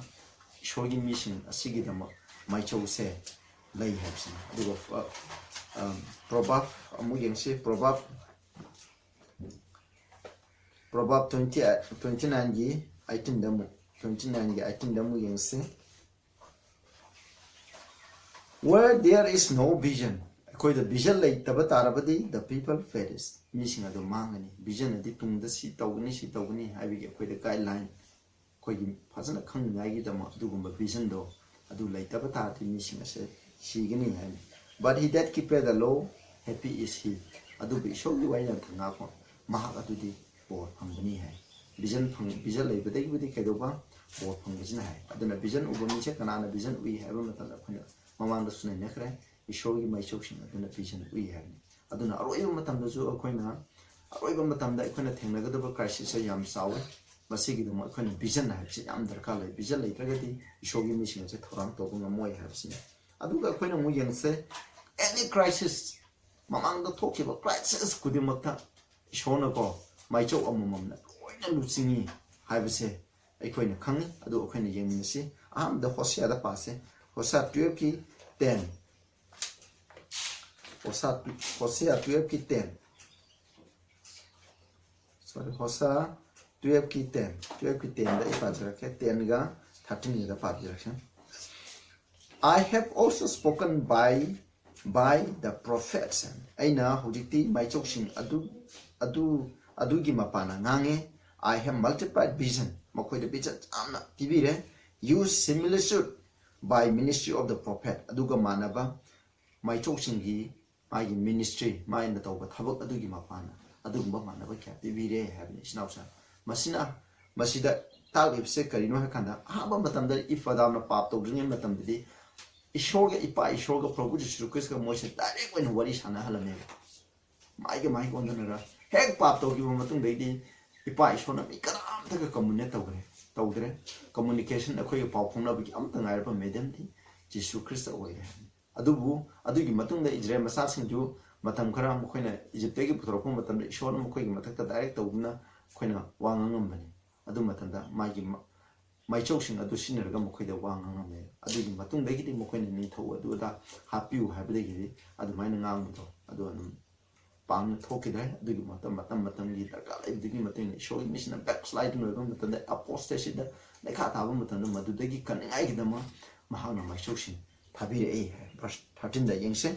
ꯏꯁꯣꯔꯒꯤ ꯃꯤꯁꯤꯡ ꯑꯁꯤꯒꯤꯗꯃꯛ ꯃꯥꯏꯆꯧꯁꯦ ꯂꯩ ꯍꯥꯏꯕꯁꯤꯅꯤ꯫ ꯑꯗꯨꯒ ꯄ꯭ꯔꯣꯚꯥꯞ ꯑꯃꯨꯛ ꯌꯦꯡꯁꯤ꯫ ꯄ꯭ꯔꯣꯚꯥꯞ ꯄ꯭ꯔꯣꯚꯥꯞ ꯇ꯭ꯋꯦꯟꯇꯤ ꯇ꯭ꯋꯦꯟꯇꯤ ꯅꯥꯏꯟꯒꯤ ꯑꯩꯇꯤꯟꯗ ꯑꯃꯨꯛ, ꯇ꯭ꯋꯦꯟꯇꯤ ꯅꯥꯏꯟꯒꯤ ꯑꯩꯇꯤꯟꯗ ꯑꯃꯨꯛ ꯌꯦꯡꯁꯤ꯫ Where there is no vision, ꯑꯩꯈꯣꯏꯗ ꯚꯤꯖꯟ ꯂꯩꯇꯕ ꯇꯥꯔꯕꯗꯤ the people perish, ꯃꯤꯁꯤꯡ ꯑꯗꯨ ꯃꯥꯡꯒꯅꯤ꯫ ꯚꯤꯖꯟ ꯑꯗꯤ ꯇꯨꯡꯗ ꯁꯤ ꯇꯧꯒꯅꯤ, ꯁꯤ ꯇꯧꯒꯅꯤ ꯍꯥꯏꯕꯒꯤ ꯑꯩꯈꯣꯏꯗ ꯒꯥꯏꯗꯂꯥꯏꯟ ꯑꯩꯈꯣꯏꯒꯤ ꯐꯖꯅ ꯈꯪꯅꯤꯡꯉꯥꯏꯒꯤꯗꯃꯛ ꯑꯗꯨꯒꯨꯝꯕ ꯚꯤꯖꯟꯗꯣ ꯑꯗꯨ ꯂꯩꯇꯕ ꯇꯥꯔꯗꯤ ꯃꯤꯁꯤꯡ ꯑꯁꯦ ꯁꯤꯒꯅꯤ ꯍꯥꯏꯅ꯫ But he that keepeth the law, happy is he. ꯑꯗꯨꯕꯨ ꯏꯁꯣꯔꯒꯤ ꯋꯥꯌꯦꯜ ꯉꯥꯛꯄ ꯃꯍꯥꯛ ꯑꯗꯨꯗꯤ ꯕꯣꯔ ꯐꯪꯒꯅꯤ ꯍꯥꯏ꯫ ꯚꯤꯖꯟ ꯐꯪ, ꯚꯤꯖꯟ ꯂꯩꯕꯗꯒꯤꯕꯨꯗꯤ ꯀꯩꯗꯧꯕ? ꯕꯣꯔ ꯐꯪꯕꯁꯤꯅ ꯍꯥꯏ꯫ ꯑꯗꯨꯅ ꯚꯤꯖꯟ ꯎꯕ ꯃꯤꯁꯦ ꯀꯅꯥꯅ ꯚꯤꯖꯟ ꯎꯏ ꯍꯥꯏꯕ ꯃꯇꯝꯗ ꯑꯩꯈꯣꯏꯅ ꯃꯃꯥꯡꯗꯁꯨ ꯅꯩꯅꯈ꯭ꯔꯦ, ꯏꯁꯣꯔꯒꯤ ꯃꯥꯏꯆꯧꯁꯤꯡ ꯑꯗꯨꯅ ꯚꯤꯖꯟ ꯎꯏ ꯍꯥꯏꯕꯅꯤ꯫ ꯑꯗꯨꯅ ꯑꯔꯣꯏꯕ ꯃꯇꯝꯗꯁꯨ ꯑꯩꯈꯣꯏꯅ, ꯑꯔꯣꯏꯕ ꯃꯇꯝꯗ ꯑꯩꯈꯣꯏꯅ ꯊꯦꯡꯅꯒꯗꯕ ꯀ꯭ꯔꯥꯏꯁꯤꯁꯁꯦ ꯌꯥꯝ ꯆꯥꯎꯋꯦ꯫ ꯃꯁꯤꯒꯤꯗꯃꯛ ꯑꯩꯈꯣꯏꯅ ꯚꯤꯖꯟ ꯍꯥꯏꯕꯁꯤ ꯌꯥꯝ ꯗꯔꯀꯥꯔ ꯂꯩ꯫ ꯚꯤꯖꯟ ꯂꯩꯇ꯭ꯔꯒꯗꯤ ꯏꯁꯣꯔꯒꯤ ꯃꯤꯁꯤꯡ ꯑꯁꯦ ꯊꯧꯔꯥꯡ ꯇꯧꯕ ꯉꯝꯃꯣꯏ ꯍꯥꯏꯕꯁꯤꯅꯤ꯫ ꯑꯗꯨꯒ ꯑꯩꯈꯣꯏꯅ ꯑꯃꯨꯛ ꯌꯦꯡꯁꯦ, ꯑꯦꯅꯤ ꯀ꯭ꯔꯥꯏꯁꯤꯁ, ꯃꯃꯥꯡꯗ ꯊꯣꯛꯈꯤꯕ ꯀ꯭ꯔꯥꯏꯁꯤꯁ ꯈꯨꯗꯤꯡꯃꯛꯇ ꯏꯁꯣꯔꯅꯀꯣ ꯃꯥꯏꯆꯧ ꯑꯃꯃꯝꯅ ꯂꯣꯏꯅ ꯂꯨꯆꯤꯡꯉꯤ ꯍꯥꯏꯕꯁꯦ ꯑꯩꯈꯣꯏꯅ ꯈꯪꯉꯤ꯫ ꯑꯗꯨ ꯑꯩꯈꯣꯏꯅ ꯌꯦꯡꯃꯤꯟꯅꯁꯤ꯫ ꯑꯍꯥꯟꯕꯗ ꯍꯣꯁꯤꯌꯥꯗ ꯄꯥꯁꯦ꯫ ꯍꯣꯁꯤꯌꯥ ꯇꯨꯌꯦꯜꯐꯀꯤ ꯇꯦꯟ꯫ ꯍꯣꯁꯤꯌꯥ ꯇꯨ-, ꯍꯣꯁꯤꯌꯥ ꯇꯨꯌꯦꯜꯐꯀꯤ ꯇꯦꯟ꯫ ꯁꯣꯔꯤ, ꯍꯣꯁꯤꯌꯥ ꯇꯨꯌꯦꯜꯐꯀꯤ ꯇꯦꯟ꯫ ꯇꯨꯌꯦꯜꯐꯀꯤ ꯇꯦꯟꯗ ꯑꯩ ꯄꯥꯖꯔꯛꯀꯦ꯫ ꯇꯦꯟꯒ ꯊꯥꯔꯇꯤꯟꯒꯤꯗ ꯄꯥꯕꯤꯔꯛꯀꯦ꯫ I have also spoken by, by the prophets. ꯑꯩꯅ ꯍꯧꯖꯤꯛꯇꯤ ꯃꯥꯏꯆꯧꯁꯤꯡ ꯑꯗꯨ, ꯑꯗꯨ, ꯑꯗꯨꯒꯤ ꯃꯄꯥꯟꯅ ꯉꯥꯡꯉꯦ꯫ I have multiplied vision. ꯃꯈꯣꯏꯗ ꯚꯤꯖꯟ ꯌꯥꯝꯅ ꯄꯤꯕꯤꯔꯦ꯫ Use similitude by ministry of the prophet. ꯑꯗꯨꯒ ꯃꯥꯟꯅꯕ ꯃꯥꯏꯆꯧꯁꯤꯡꯒꯤ ꯃꯥꯒꯤ ꯃꯤꯅꯤꯁꯇ꯭ꯔꯤ, ꯃꯥꯅ ꯇꯧꯕ ꯊꯕꯛ ꯑꯗꯨꯒꯤ ꯃꯄꯥꯟꯅ ꯑꯗꯨꯒꯨꯝꯕ ꯃꯥꯟꯅꯕ ꯀꯌꯥ ꯄꯤꯕꯤꯔꯦ ꯍꯥꯏꯕꯅꯤ, ꯏꯆꯤꯟ ꯏꯅꯥꯎꯁꯤꯡ꯫ ꯃꯁꯤꯅ, ꯃꯁꯤꯗ ꯇꯥꯛꯂꯤꯕꯁꯦ ꯀꯔꯤꯅꯣ ꯍꯥꯏ ꯀꯥꯟꯗ, ꯑꯍꯥꯟꯕ ꯃꯇꯝꯗ ꯏꯐ ꯑꯗꯥꯝꯅ ꯄꯥꯞ ꯇꯧꯗ꯭ꯔꯤꯉꯩ ꯃꯇꯝꯗꯗꯤ ꯏꯁꯣꯔꯒ, ꯏꯄꯥ ꯏꯁꯣꯔꯒ ꯄ꯭ꯔꯚꯨ ꯖꯤꯁꯨ ꯈ꯭ꯔꯤꯁꯀ ꯃꯣꯏꯁꯦ ꯗꯥꯏꯔꯦꯛ ꯑꯣꯏꯅ ꯋꯥꯔꯤ ꯁꯥꯟꯅꯍꯜꯂꯝꯃꯦꯕ꯫ ꯃꯥꯏꯒ ꯃꯥꯏꯒ ꯑꯣꯟꯗꯅꯔ꯫ ꯍꯦꯛ ꯄꯥꯞ ꯇꯧꯈꯤꯕ ꯃꯇꯨꯡꯗꯩꯗꯤ ꯏꯄꯥ ꯏꯁꯣꯔꯅ ꯃꯤ ꯀꯅꯥꯝꯇꯒ ꯀꯝꯃꯨꯅꯦꯠ ꯇꯧꯈ꯭ꯔꯦ, ꯇꯧꯗ꯭ꯔꯦ꯫ ꯀꯝꯃꯨꯅꯤꯀꯦꯁꯟ, ꯑꯩꯈꯣꯏꯒ ꯄꯥꯎ ꯐꯥꯎꯅꯕꯒꯤ ꯑꯝꯇ ꯉꯥꯏꯔꯕ ꯃꯦꯗꯤꯌꯝꯗꯤ ꯖꯤꯁꯨ ꯈ꯭ꯔꯤꯁꯇ ꯑꯣꯏꯔꯦ ꯍꯥꯏꯕꯅꯤ꯫ ꯑꯗꯨꯕꯨ ꯑꯗꯨꯒꯤ ꯃꯇꯨꯡꯗ ꯏꯖꯔꯦꯜ ꯃꯆꯥꯁꯤꯡꯗꯨ ꯃꯇꯝ ꯈꯔ ꯃꯈꯣꯏꯅ ꯏꯖꯤꯞꯇꯒꯤ ꯄꯨꯊꯣꯔꯛꯄ ꯃꯇꯝꯗ ꯏꯁꯣꯔꯅ ꯃꯈꯣꯏꯒꯤ ꯃꯊꯛꯇ ꯗꯥꯏꯔꯦꯛ ꯇꯧꯗꯨꯅ ꯑꯩꯈꯣꯏꯅ ꯋꯥ ꯉꯥꯡꯉꯝꯕꯅꯤ꯫ ꯑꯗꯨ ꯃꯇꯝꯗ ꯃꯥꯒꯤ ꯃ- ꯃꯥꯏꯆꯧꯁꯤꯡ ꯑꯗꯨ ꯁꯤꯖꯤꯟꯅꯔꯒ ꯃꯈꯣꯏꯗ ꯋꯥ ꯉꯥꯡꯉꯝꯃꯦ꯫ ꯑꯗꯨꯒꯤ ꯃꯇꯨꯡꯗꯒꯤꯗꯤ ꯃꯈꯣꯏꯅ ꯅꯤꯡꯊꯧ ꯑꯗꯨ ꯑꯗꯥ ꯍꯥꯠꯄꯤꯌꯨ ꯍꯥꯏꯕꯗꯒꯤꯗꯤ ꯑꯗꯨꯃꯥꯏꯅ ꯉꯥꯡꯕꯗꯣ ꯑꯗꯨ ꯑꯗꯨꯝ ꯄꯥꯡꯅ ꯊꯣꯛꯈꯤꯗ꯭ꯔꯦ꯫ ꯑꯗꯨꯒꯤ ꯃꯇꯝ ꯃꯇꯝ ꯃꯇꯝꯒꯤ ꯗꯔꯀꯥꯔ ꯂꯩꯕꯗꯨꯒꯤ ꯃꯇꯨꯡ ꯏꯟꯅ ꯏꯁꯣꯔꯒꯤ ꯃꯤꯁꯤꯅ ꯕꯦꯛꯁ꯭ꯂꯥꯏꯗꯤꯡ ꯑꯣꯏꯕ ꯃꯇꯝꯗ, ꯑꯦꯄꯣꯁꯇꯦꯁꯤꯗ ꯂꯩꯈꯥ ꯊꯥꯕ ꯃꯇꯝꯗ ꯃꯗꯨꯗꯒꯤ ꯀꯟꯅꯤꯡꯉꯥꯏꯒꯤꯗꯃꯛ ꯃꯍꯥꯛꯅ ꯃꯥꯏꯆꯧꯁꯤꯡ ꯊꯥꯕꯤꯔꯛꯏ ꯍꯥꯏ꯫ ꯚꯔꯁ ꯊꯥꯔꯇꯤꯟꯗ ꯌꯦꯡꯁꯦ꯫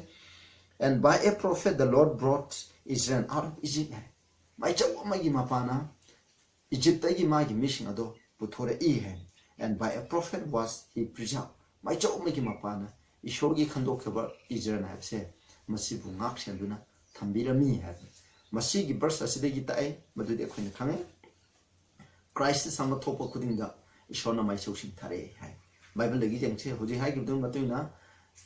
And by a prophet the Lord brought Israel out of Egypt ꯍꯥꯏ꯫ ꯃꯥꯏꯆꯧ ꯑꯃꯒꯤ ꯃꯄꯥꯅ ꯏꯖꯤꯞꯇꯒꯤ ꯃꯥꯒꯤ ꯃꯤꯁꯤꯡ ꯑꯗꯣ ꯄꯨꯊꯣꯔꯛꯏ ꯍꯥꯏ꯫ And by a prophet was he preserved. ꯃꯥꯏꯆꯧ ꯑꯃꯒꯤ ꯃꯄꯥꯅ ꯏꯁꯣꯔꯒꯤ ꯈꯟꯗꯣꯛꯈꯤꯕ ꯏꯖꯔꯦꯜ ꯍꯥꯏꯕꯁꯦ ꯃꯁꯤꯕꯨ ꯉꯥꯛ ꯁꯦꯟꯗꯨꯅ ꯊꯝꯕꯤꯔꯝꯃꯤ ꯍꯥꯏꯕ꯫ ꯃꯁꯤꯒꯤ ꯚꯔꯁ ꯑꯁꯤꯗꯒꯤ ꯇꯥꯛꯑꯦ, ꯃꯗꯨꯗꯤ ꯑꯩꯈꯣꯏꯅ ꯈꯪꯉꯦ, ꯀ꯭ꯔꯥꯏꯁꯤꯁ ꯑꯃ ꯊꯣꯛꯄ ꯈꯨꯗꯤꯡꯗ ꯏꯁꯣꯔꯅ ꯃꯥꯏꯆꯧꯁꯤꯡ ꯊꯥꯔꯛꯑꯦ ꯍꯥꯏ꯫ ꯕꯥꯏꯕꯜꯗꯒꯤ ꯌꯦꯡꯁꯦ, ꯍꯧꯖꯤꯛ ꯍꯥꯏꯈꯤꯕꯗꯨꯒꯤ ꯃꯇꯨꯡ ꯏꯟꯅ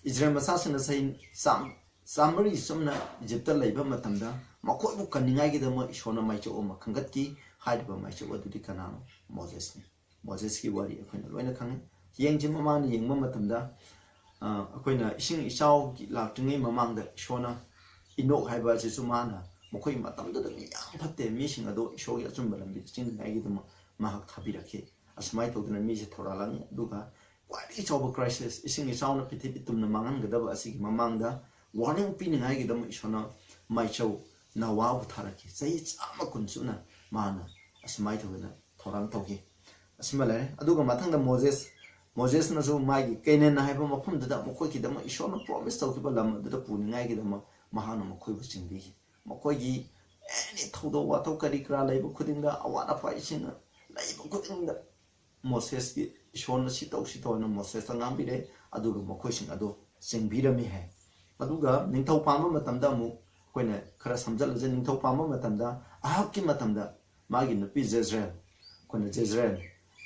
ꯏꯖꯔꯦꯜ ꯃꯆꯥꯁꯤꯡꯅ ꯆꯍꯤ ꯆꯥꯝ ꯆꯥꯃꯔꯤ ꯆꯨꯝꯅ ꯏꯖꯤꯞꯇ ꯂꯩꯕ ꯃꯇꯝꯗ ꯃꯈꯣꯏꯕꯨ ꯀꯟꯅꯤꯡꯉꯥꯏꯒꯤꯗꯃꯛ ꯏꯁꯣꯔꯅ ꯃꯥꯏꯆꯧ ꯑꯃ ꯈꯟꯒꯠꯈꯤ꯫ ꯍꯥꯏꯔꯤꯕ ꯃꯥꯏꯆꯧ ꯑꯗꯨꯗꯤ ꯀꯅꯥꯅꯣ? ꯃꯣꯖꯦꯁꯅꯤ꯫ ꯃꯣꯖꯦꯁꯀꯤ ꯋꯥꯔꯤ ꯑꯩꯈꯣꯏꯅ ꯂꯣꯏꯅ ꯈꯪꯉꯤ꯫ ꯌꯦꯡꯁꯤ, ꯃꯃꯥꯡꯗ ꯌꯦꯡꯕ ꯃꯇꯝꯗ, ꯑ, ꯑꯩꯈꯣꯏꯅ ꯏꯁꯤꯡ ꯏꯆꯥꯎꯒꯤ ꯂꯥꯛꯇ꯭ꯔꯤꯉꯩ ꯃꯃꯥꯡꯗ ꯏꯁꯣꯔꯅ ꯏꯅꯣꯛ ꯍꯥꯏꯕ ꯑꯁꯤꯁꯨ ꯃꯥꯅ ꯃꯈꯣꯏ ꯃꯇꯝꯗꯨꯗ ꯃꯤ ꯌꯥꯝ ꯐꯠꯇꯦ, ꯃꯤꯁꯤꯡ ꯑꯗꯣ ꯏꯁꯣꯔꯒꯤ ꯑꯆꯨꯝꯕ ꯂꯝꯕꯤꯗ ꯆꯤꯡꯅꯤꯡꯉꯥꯏꯒꯤꯗꯃꯛ ꯃꯍꯥꯛ ꯊꯥꯕꯤꯔꯛꯈꯤ꯫ ꯑꯁꯨꯃꯥꯏꯅ ꯇꯧꯗꯅ ꯃꯤꯁꯦ ꯊꯧꯔꯥ ꯂꯥꯡꯉꯤ꯫ ꯑꯗꯨꯒ ꯈ꯭ꯋꯥꯏꯗꯒꯤ ꯆꯥꯎꯕ ꯀ꯭ꯔꯥꯏꯁꯤꯁ, ꯏꯁꯤꯡ ꯏꯆꯥꯎꯅ ꯄ꯭ꯔꯤꯊꯤꯕꯤ ꯇꯨꯝꯅ ꯃꯥꯡꯍꯟꯒꯗꯕ ꯑꯁꯤꯒꯤ ꯃꯃꯥꯡꯗ ꯋꯥꯔꯅꯤꯡ ꯄꯤꯅꯤꯡꯉꯥꯏꯒꯤꯗꯃꯛ ꯏꯁꯣꯔꯅ ꯃꯥꯏꯆꯧ ꯅꯋꯥꯕꯨ ꯊꯥꯔꯛꯈꯤ꯫ ꯆꯍꯤ ꯆꯥꯝꯃ ꯀꯨꯟ ꯁꯨꯞꯅ ꯃꯥꯅ ꯑꯁꯨꯃꯥꯏꯅ ꯇꯧꯗꯅ ꯊꯧꯔꯥꯡ ꯇꯧꯈꯤ꯫ ꯑꯁꯤꯃ ꯂꯩꯔꯦ꯫ ꯑꯗꯨꯒ ꯃꯊꯪꯗ ꯃꯣꯖꯦꯁ, ꯃꯣꯖꯦꯁꯅꯁꯨ ꯃꯥꯒꯤ ꯀꯦꯅꯦꯟ ꯍꯥꯏꯕ ꯃꯐꯝꯗꯨꯗ ꯃꯈꯣꯏꯒꯤꯗꯃꯛ ꯏꯁꯣꯔꯅ ꯄ꯭ꯔꯣꯃꯤꯁ ꯇꯧꯈꯤꯕ ꯂꯝ ꯑꯗꯨꯗ ꯄꯨꯅꯤꯡꯉꯥꯏꯒꯤꯗꯃꯛ ꯃꯍꯥꯛꯅ ꯃꯈꯣꯏꯕꯨ ꯆꯤꯡꯕꯤꯈꯤ꯫ ꯃꯈꯣꯏꯒꯤ ꯑꯦꯅꯤ ꯊꯧꯗꯣꯛ ꯋꯥꯊꯣꯛ ꯀꯔꯤ ꯀꯔꯥ ꯂꯩꯕ ꯈꯨꯗꯤꯡꯗ, ꯑꯋꯥꯠ ꯑꯄꯥ ꯏꯁꯤꯡ ꯂꯩꯕ ꯈꯨꯗꯤꯡꯗ ꯃꯣꯁꯦꯁꯀꯤ ꯏꯁꯣꯔꯅ ꯁꯤ ꯇꯧ, ꯁꯤ ꯇꯧ ꯍꯥꯏꯅ ꯃꯣꯁꯦꯁꯇ ꯉꯥꯡꯕꯤꯔꯦ, ꯑꯗꯨꯒ ꯃꯈꯣꯏꯁꯤꯡ ꯑꯗꯨ ꯆꯦꯟꯕꯤꯔꯝꯃꯤ ꯍꯥꯏ꯫ ꯑꯗꯨꯒ ꯅꯤꯡꯊꯧ ꯄꯥꯟꯕ ꯃꯇꯝꯗ ꯑꯃꯨꯛ ꯑꯩꯈꯣꯏꯅ ꯈꯔ ꯁꯝꯖꯜꯂꯁꯦ꯫ ꯅꯤꯡꯊꯧ ꯄꯥꯟꯕ ꯃꯇꯝꯗ ꯑꯍꯥꯕꯀꯤ ꯃꯇꯝꯗ ꯃꯥꯒꯤ ꯅꯨꯄꯤ ꯖꯦꯖ꯭ꯔꯦꯜ, ꯑꯩꯈꯣꯏꯅ ꯖꯦꯖ꯭ꯔꯦꯜ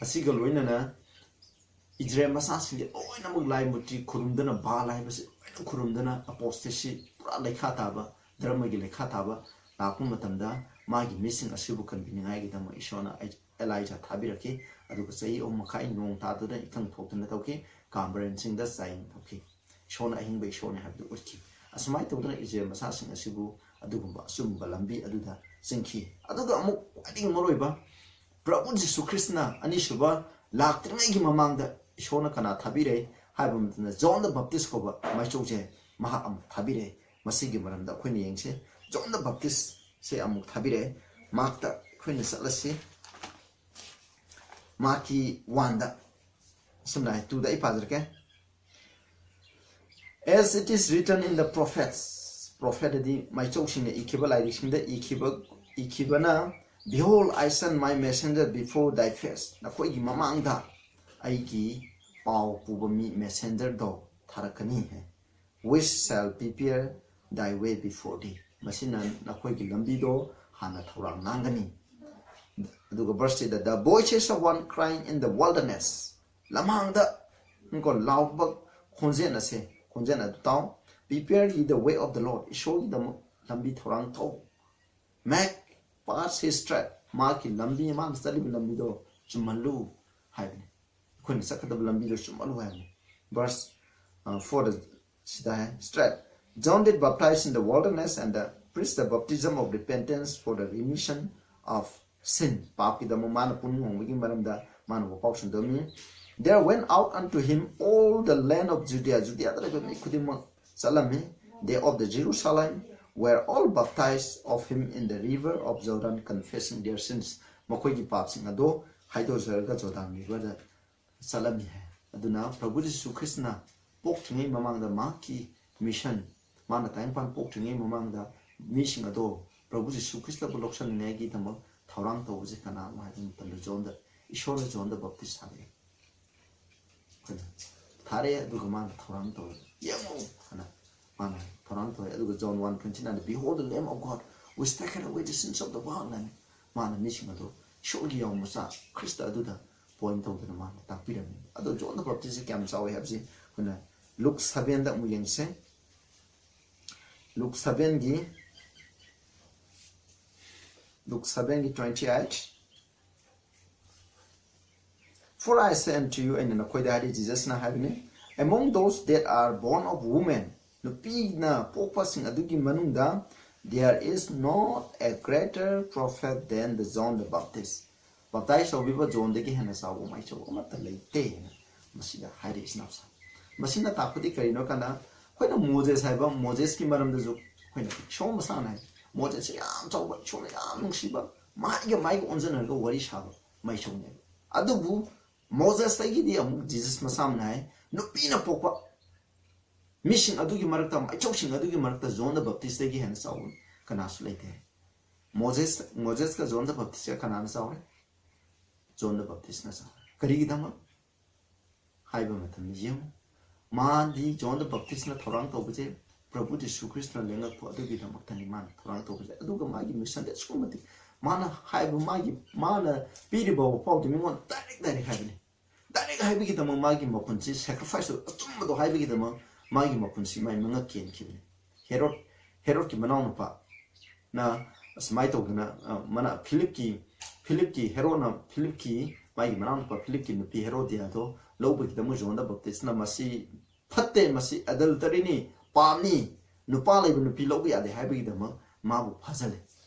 ꯑꯁꯤꯒ ꯂꯣꯏꯅꯅ ꯏꯖꯔꯦꯜ ꯃꯆꯥꯁꯤꯡꯁꯦ ꯂꯣꯏꯅꯃꯛ ꯂꯥꯏ ꯃꯨꯔꯇꯤ ꯈꯨꯔꯨꯝꯗꯨꯅ, ꯕꯥꯜ ꯍꯥꯏꯕꯁꯤ ꯂꯣꯏꯅ ꯈꯨꯔꯨꯝꯗꯨꯅ, ꯑꯄꯣꯁꯇꯦꯁꯤ ꯄꯨꯔꯥ ꯂꯩꯈꯥ ꯇꯥꯕ, ꯙꯔꯃꯒꯤ ꯂꯩꯈꯥ ꯇꯥꯕ ꯂꯥꯛꯄ ꯃꯇꯝꯗ ꯃꯥꯒꯤ ꯃꯤꯁꯤꯡ ꯑꯁꯤꯕꯨ ꯀꯟꯕꯤꯅꯤꯡꯉꯥꯏꯒꯤꯗꯃꯛ ꯏꯁꯣꯔꯅ ꯑꯦꯂꯥꯏꯖꯥ ꯊꯥꯕꯤꯔꯛꯈꯤ꯫ ꯑꯗꯨꯒ ꯆꯍꯤ ꯑꯍꯨꯝ ꯃꯈꯥꯏ ꯅꯣꯡ ꯇꯥꯗꯨꯅ ꯏꯀꯪ ꯊꯣꯛꯇꯨꯅ ꯇꯧꯈꯤ꯫ ꯀꯥꯝꯕꯔꯦꯟꯁꯤꯡꯗ ꯆꯥꯏꯌꯦꯡ ꯇꯧꯈꯤ꯫ ꯏꯁꯣꯔꯅ ꯑꯍꯤꯡꯕ ꯏꯁꯣꯔꯅꯤ ꯍꯥꯏꯕꯗꯨ ꯎꯠꯈꯤ꯫ ꯑꯁꯨꯃꯥꯏꯅ ꯇꯧꯗꯅ ꯏꯖꯔꯦꯜ ꯃꯆꯥꯁꯤꯡ ꯑꯁꯤꯕꯨ ꯑꯗꯨꯒꯨꯝꯕ ꯑꯆꯨꯝꯕ ꯂꯝꯕꯤ ꯑꯗꯨꯗ ꯆꯤꯡꯈꯤ꯫ ꯑꯗꯨꯒ ꯑꯃꯨꯛ ꯈ꯭ꯋꯥꯏꯗꯒꯤ ꯃꯔꯨꯑꯣꯏꯕ, ꯄ꯭ꯔꯚꯨ ꯖꯤꯁꯨ ꯈ꯭ꯔꯤꯁꯇꯅ ꯑꯅꯤꯁꯨꯕ ꯂꯥꯛꯇ꯭ꯔꯤꯉꯩꯒꯤ ꯃꯃꯥꯡꯗ ꯏꯁꯣꯔꯅ ꯀꯅꯥ ꯊꯥꯕꯤꯔꯦ ꯍꯥꯏꯕ ꯃꯇꯝꯗ, ꯖꯣꯟ ꯗ ꯕꯞꯇꯤꯁ ꯀꯧꯕ ꯃꯥꯏꯆꯧꯁꯦ ꯃꯍꯥꯛ ꯑꯃꯨꯛ ꯊꯥꯕꯤꯔꯛꯑꯦ꯫ ꯃꯁꯤꯒꯤ ꯃꯔꯝꯗ ꯑꯩꯈꯣꯏꯅ ꯌꯦꯡꯁꯦ꯫ ꯖꯣꯟ ꯗ ꯕꯞꯇꯤꯁꯁꯦ ꯑꯃꯨꯛ ꯊꯥꯕꯤꯔꯛꯑꯦ꯫ ꯃꯥꯔꯛꯇ ꯑꯩꯈꯣꯏꯅ ꯆꯠꯂꯁꯤ꯫ ꯃꯥꯔꯛꯀꯤ ꯋꯥꯟꯗ, ꯁꯝꯅ ꯍꯥꯏ, ꯇꯨꯗ ꯑꯩ ꯄꯥꯖꯔꯛꯀꯦ꯫ As it is written in the prophets, prophet ꯑꯗꯤ ꯃꯥꯏꯆꯧꯁꯤꯡꯅ ꯏꯈꯤꯕ ꯂꯥꯏꯔꯤꯛꯁꯤꯡꯗ ꯏꯈꯤꯕ, ꯏꯈꯤꯕꯅ, "Behold, I send my messenger before thy face." ꯅꯈꯣꯏꯒꯤ ꯃꯃꯥꯡꯗ ꯑꯩꯒꯤ ꯄꯥꯎ ꯄꯨꯕ ꯃꯤ, ꯃꯦꯁꯦꯟꯖꯔꯗꯣ ꯊꯥꯔꯛꯀꯅꯤ ꯍꯥꯏ꯫ "Which shall prepare thy way before thee." ꯃꯁꯤꯅ ꯅꯈꯣꯏꯒꯤ ꯂꯝꯕꯤꯗꯣ ꯍꯥꯟꯅ ꯊꯧꯔꯥꯡ ꯂꯥꯡꯒꯅꯤ꯫ ꯑꯗꯨꯒ verse third, "The voices of one crying in the wilderness." ꯂꯝꯍꯥꯡꯗ ꯀꯣ ꯂꯥꯎꯕ ꯈꯣꯟꯖꯦꯜ ꯑꯁꯦ, ꯈꯣꯟꯖꯦꯜ ꯑꯗꯨ ꯇꯥꯎ꯫ "Prepare ye the way of the Lord." ꯏꯁꯣꯔꯒꯤꯗꯃꯛ ꯂꯝꯕꯤ ꯊꯧꯔꯥꯡ ꯇꯧ꯫ "Make paths his straight." ꯃꯍꯥꯛꯀꯤ ꯂꯝꯕꯤ, ꯃꯥꯅ ꯆꯠꯂꯤꯕ ꯂꯝꯕꯤꯗꯣ ꯆꯨꯝꯍꯜꯂꯨ ꯍꯥꯏꯕꯅꯤ꯫ ꯑꯩꯈꯣꯏꯅ ꯆꯠꯀꯗꯕ ꯂꯝꯕꯤꯗꯣ ꯆꯨꯝꯍꯜꯂꯨ ꯍꯥꯏꯕꯅꯤ꯫ ꯚꯔꯁ ꯐꯣꯔꯗ ꯁꯤꯗ ꯍꯥꯏ, "Straight. John did baptize in the wilderness and uh, preach the baptism of repentance for the remission of sin." ꯄꯥꯞꯀꯤꯗꯃꯛ ꯃꯥꯅ ꯄꯨꯛꯅꯤꯡ ꯍꯣꯡꯕꯒꯤ ꯃꯔꯝꯗ ꯃꯥꯅ ꯋꯥꯄꯥꯎ ꯁꯟꯗꯣꯛꯑꯝꯃꯤ꯫ "There went out unto him all the land of Judea." ꯖꯨꯗꯤꯌꯥꯗ ꯂꯩꯕ ꯃꯤ ꯈꯨꯗꯤꯡꯃꯛ ꯆꯠꯂꯝꯃꯤ꯫ "They of the Jerusalem were all baptized of him in the river of Jordan, confessing their sins." ꯃꯈꯣꯏꯒꯤ ꯄꯥꯞꯁꯤꯡ ꯑꯗꯣ ꯍꯥꯏꯗꯣꯛꯆꯔꯒ Jordan ꯔꯤꯚꯔꯗ ꯆꯠꯂꯝꯃꯤ ꯍꯥꯏ꯫ ꯑꯗꯨꯅ ꯄ꯭ꯔꯚꯨ ꯖꯤꯁꯨ ꯈ꯭ꯔꯤꯁꯇꯅ ꯄꯣꯛꯇ꯭ꯔꯤꯉꯩ ꯃꯃꯥꯡꯗ ꯃꯍꯥꯛꯀꯤ ꯃꯤꯁꯟ, ꯃꯥꯅ ꯇꯥꯏꯕꯪꯄꯥꯟ ꯄꯣꯛꯇ꯭ꯔꯤꯉꯩ ꯃꯃꯥꯡꯗ ꯃꯤꯁꯤꯡ ꯑꯗꯣ ꯄ꯭ꯔꯚꯨ ꯖꯤꯁꯨ ꯈ꯭ꯔꯤꯁꯇꯕꯨ ꯂꯧꯁꯟꯅꯤꯡꯉꯥꯏꯒꯤꯗꯃꯛ ꯊꯧꯔꯥꯡ ꯇꯧꯕꯁꯦ ꯀꯅꯥꯅꯣ ꯍꯥꯏꯕ ꯃꯇꯝꯗ ꯖꯣꯟꯗ, ꯏꯁꯣꯔꯅ ꯖꯣꯟꯗ ꯕꯞꯇꯤꯁ ꯊꯥꯔꯛꯑꯦ꯫ ꯑꯩꯈꯣꯏꯅ ꯊꯥꯔꯛꯑꯦ, ꯑꯗꯨꯒ ꯃꯥꯅ ꯊꯧꯔꯥꯡ ꯇꯧꯔꯦ꯫ "ꯌꯦꯡꯉꯨ" ꯍꯥꯏꯅ ꯃꯥꯅ ꯊꯧꯔꯥꯡ ꯇꯧꯔꯦ꯫ ꯑꯗꯨꯒ ꯖꯣꯟ ꯋꯥꯟ ꯇ꯭ꯋꯦꯟꯇꯤ ꯅꯥꯏꯟꯗ, "Behold the Lamb of God, which taketh away the sins of the world" ꯍꯥꯏꯅ ꯃꯥꯅ ꯃꯤꯁꯤꯡ ꯑꯗꯣ ꯏꯁꯣꯔꯒꯤ ꯌꯥꯎ ꯃꯆꯥ ꯈ꯭ꯔꯤꯁꯇ ꯑꯗꯨꯗ ꯄꯣꯏꯟ ꯇꯧꯗꯅ ꯃꯥꯅ ꯇꯥꯛꯄꯤꯔꯝꯃꯤ꯫ ꯑꯗꯣ ꯖꯣꯟ ꯗ ꯕꯞꯇꯤꯁꯁꯦ ꯀꯌꯥꯝ ꯆꯥꯎꯋꯤ ꯍꯥꯏꯕꯁꯤ ꯑꯩꯈꯣꯏꯅ ꯂꯨꯛ ꯁꯚꯦꯟꯗ ꯑꯃꯨꯛ ꯌꯦꯡꯁꯦ꯫ ꯂꯨꯛ ꯁꯚꯦꯟꯒꯤ, ꯂꯨꯛ ꯁꯚꯦꯟꯒꯤ twenty eight. "For I say unto you," ꯑꯩꯅ ꯅꯈꯣꯏꯗ ꯍꯥꯏꯔꯤ, ꯖꯤꯖꯁꯅ ꯍꯥꯏꯕꯅꯤ, "among those that are born of women, ꯅꯨꯄꯤꯅ ꯄꯣꯛꯄꯁꯤꯡ ꯑꯗꯨꯒꯤ ꯃꯅꯨꯡꯗ there is not a greater prophet than the John the Baptist. ꯕꯞꯇꯥꯏꯁ ꯇꯧꯕꯤꯕ ꯖꯣꯟꯗꯒꯤ ꯍꯦꯟꯅ ꯆꯥꯎꯕ ꯃꯥꯏꯆꯧ ꯑꯃꯠꯇ ꯂꯩꯇꯦ ꯍꯥꯏꯅ ꯃꯁꯤꯗ ꯍꯥꯏꯔꯛꯏꯁꯤꯅ꯫ ꯃꯁꯤꯅ ꯇꯥꯛꯄꯗꯤ ꯀꯔꯤꯅꯣ ꯀꯥꯟꯗ ꯑꯩꯈꯣꯏꯅ ꯃꯣꯖꯦꯁ ꯍꯥꯏꯕ ꯃꯣꯖꯦꯁꯀꯤ ꯃꯔꯝꯗꯁꯨ ꯑꯩꯈꯣꯏꯅ ꯏꯁꯣꯔ ꯃꯁꯥꯅ ꯍꯥꯏ, ꯃꯣꯖꯦꯁꯁꯦ ꯌꯥꯝ ꯆꯥꯎꯕ, ꯏꯁꯣꯔꯅ ꯌꯥꯝ ꯅꯨꯡꯁꯤꯕ, ꯃꯥꯏꯒ ꯃꯥꯏꯒ ꯑꯣꯟꯖꯅꯔꯒ ꯋꯥꯔꯤ ꯁꯥꯕ ꯃꯥꯏꯆꯧꯅꯦꯕ꯫ ꯑꯗꯨꯕꯨ ꯃꯣꯖꯦꯁꯇꯒꯤꯗꯤ ꯑꯃꯨꯛ ꯖꯤꯖꯁ ꯃꯁꯥ ꯑꯃꯅ ꯍꯥꯏ, ꯅꯨꯄꯤꯅ ꯄꯣꯛꯄ ꯃꯤꯁꯤꯡ ꯑꯗꯨꯒꯤ ꯃꯔꯛꯇ, ꯃꯥꯏꯆꯧꯁꯤꯡ ꯑꯗꯨꯒꯤ ꯃꯔꯛꯇ ꯖꯣꯟ ꯗ ꯕꯞꯇꯤꯁꯇꯒꯤ ꯍꯦꯟꯅ ꯆꯥꯎꯕ ꯀꯅꯥꯁꯨ ꯂꯩꯇꯦ꯫ ꯃꯣꯖꯦꯁ, ꯃꯣꯖꯦꯁꯀ ꯖꯣꯟ ꯗ ꯕꯞꯇꯤꯁꯀ ꯀꯅꯥꯅ ꯆꯥꯎꯔꯦ? ꯖꯣꯟ ꯗ ꯕꯞꯇꯤꯁꯅ ꯆꯥꯎꯔꯦ꯫ ꯀꯔꯤꯒꯤꯗꯃꯛ ꯍꯥꯏꯕ ꯃꯇꯝꯗ ꯌꯦꯡꯉꯨ, ꯃꯥꯗꯤ ꯖꯣꯟ ꯗ ꯕꯞꯇꯤꯁꯅ ꯊꯧꯔꯥꯡ ꯇꯧꯕꯁꯦ ꯄ꯭ꯔꯚꯨ ꯖꯤꯁꯨ ꯈ꯭ꯔꯤꯁꯇꯅ ꯂꯦꯡꯉꯛꯄ ꯑꯗꯨꯒꯤꯗꯃꯛꯇꯅꯤ ꯃꯥꯅ ꯊꯧꯔꯥꯡ ꯇꯧꯕꯁꯦ꯫ ꯑꯗꯨꯒ ꯃꯥꯒꯤ ꯃꯤꯁꯟꯗꯤ ꯑꯁꯨꯛꯀꯤ ꯃꯇꯤꯛ ꯃꯥꯅ ꯍꯥꯏꯕ, ꯃꯥꯒꯤ, ꯃꯥꯅ ꯄꯤꯔꯤꯕ ꯋꯥꯐꯥꯎꯗꯤ ꯃꯤꯉꯣꯟꯗ ꯗꯥꯏꯔꯦꯛ ꯗꯥꯏꯔꯦꯛ ꯍꯥꯏꯕꯅꯤ꯫ ꯗꯥꯏꯔꯦꯛ ꯍꯥꯏꯕꯒꯤꯗꯃꯛ ꯃꯥꯒꯤ ꯃꯄꯨꯟꯁꯤ ꯁꯦꯀ꯭ꯔꯤꯐꯥꯏꯁ, ꯑꯆꯨꯝꯕꯗꯣ ꯍꯥꯏꯕꯒꯤꯗꯃꯛ ꯃꯥꯒꯤ ꯃꯄꯨꯟꯁꯤ ꯃꯥꯏ ꯃꯉꯛ ꯀꯦꯟꯈꯤꯕꯅꯤ꯫ ꯍꯦꯔꯣꯗ, ꯍꯦꯔꯣꯗꯀꯤ ꯃꯅꯥꯎꯅꯨꯄꯥꯅ ꯑꯁꯨꯃꯥꯏꯅ ꯇꯧꯗꯅ, ꯑ, ꯃꯅꯥ-, ꯐꯤꯂꯤꯞꯀꯤ, ꯐꯤꯂꯤꯞꯀꯤ ꯍꯦꯔꯣꯗꯅ, ꯐꯤꯂꯤꯞꯀꯤ, ꯃꯥꯒꯤ ꯃꯅꯥꯎꯅꯨꯄꯥ ꯐꯤꯂꯤꯞꯀꯤ ꯅꯨꯄꯤ ꯍꯦꯔꯣꯗꯤꯌꯥꯗꯣ ꯂꯧꯕꯒꯤꯗꯃꯛ ꯖꯣꯟ ꯗ ꯕꯞꯇꯤꯁꯅ ꯃꯁꯤ ꯐꯠꯇꯦ, ꯃꯁꯤ ꯑꯦꯗꯜꯇꯔꯤꯅꯤ, ꯄꯥꯞꯅꯤ, ꯅꯨꯄꯥ ꯂꯩꯕ ꯅꯨꯄꯤ ꯂꯧꯕ ꯌꯥꯗꯦ ꯍꯥꯏꯕꯒꯤꯗꯃꯛ ꯃꯥꯕꯨ ꯐꯥꯖꯜꯂꯦ꯫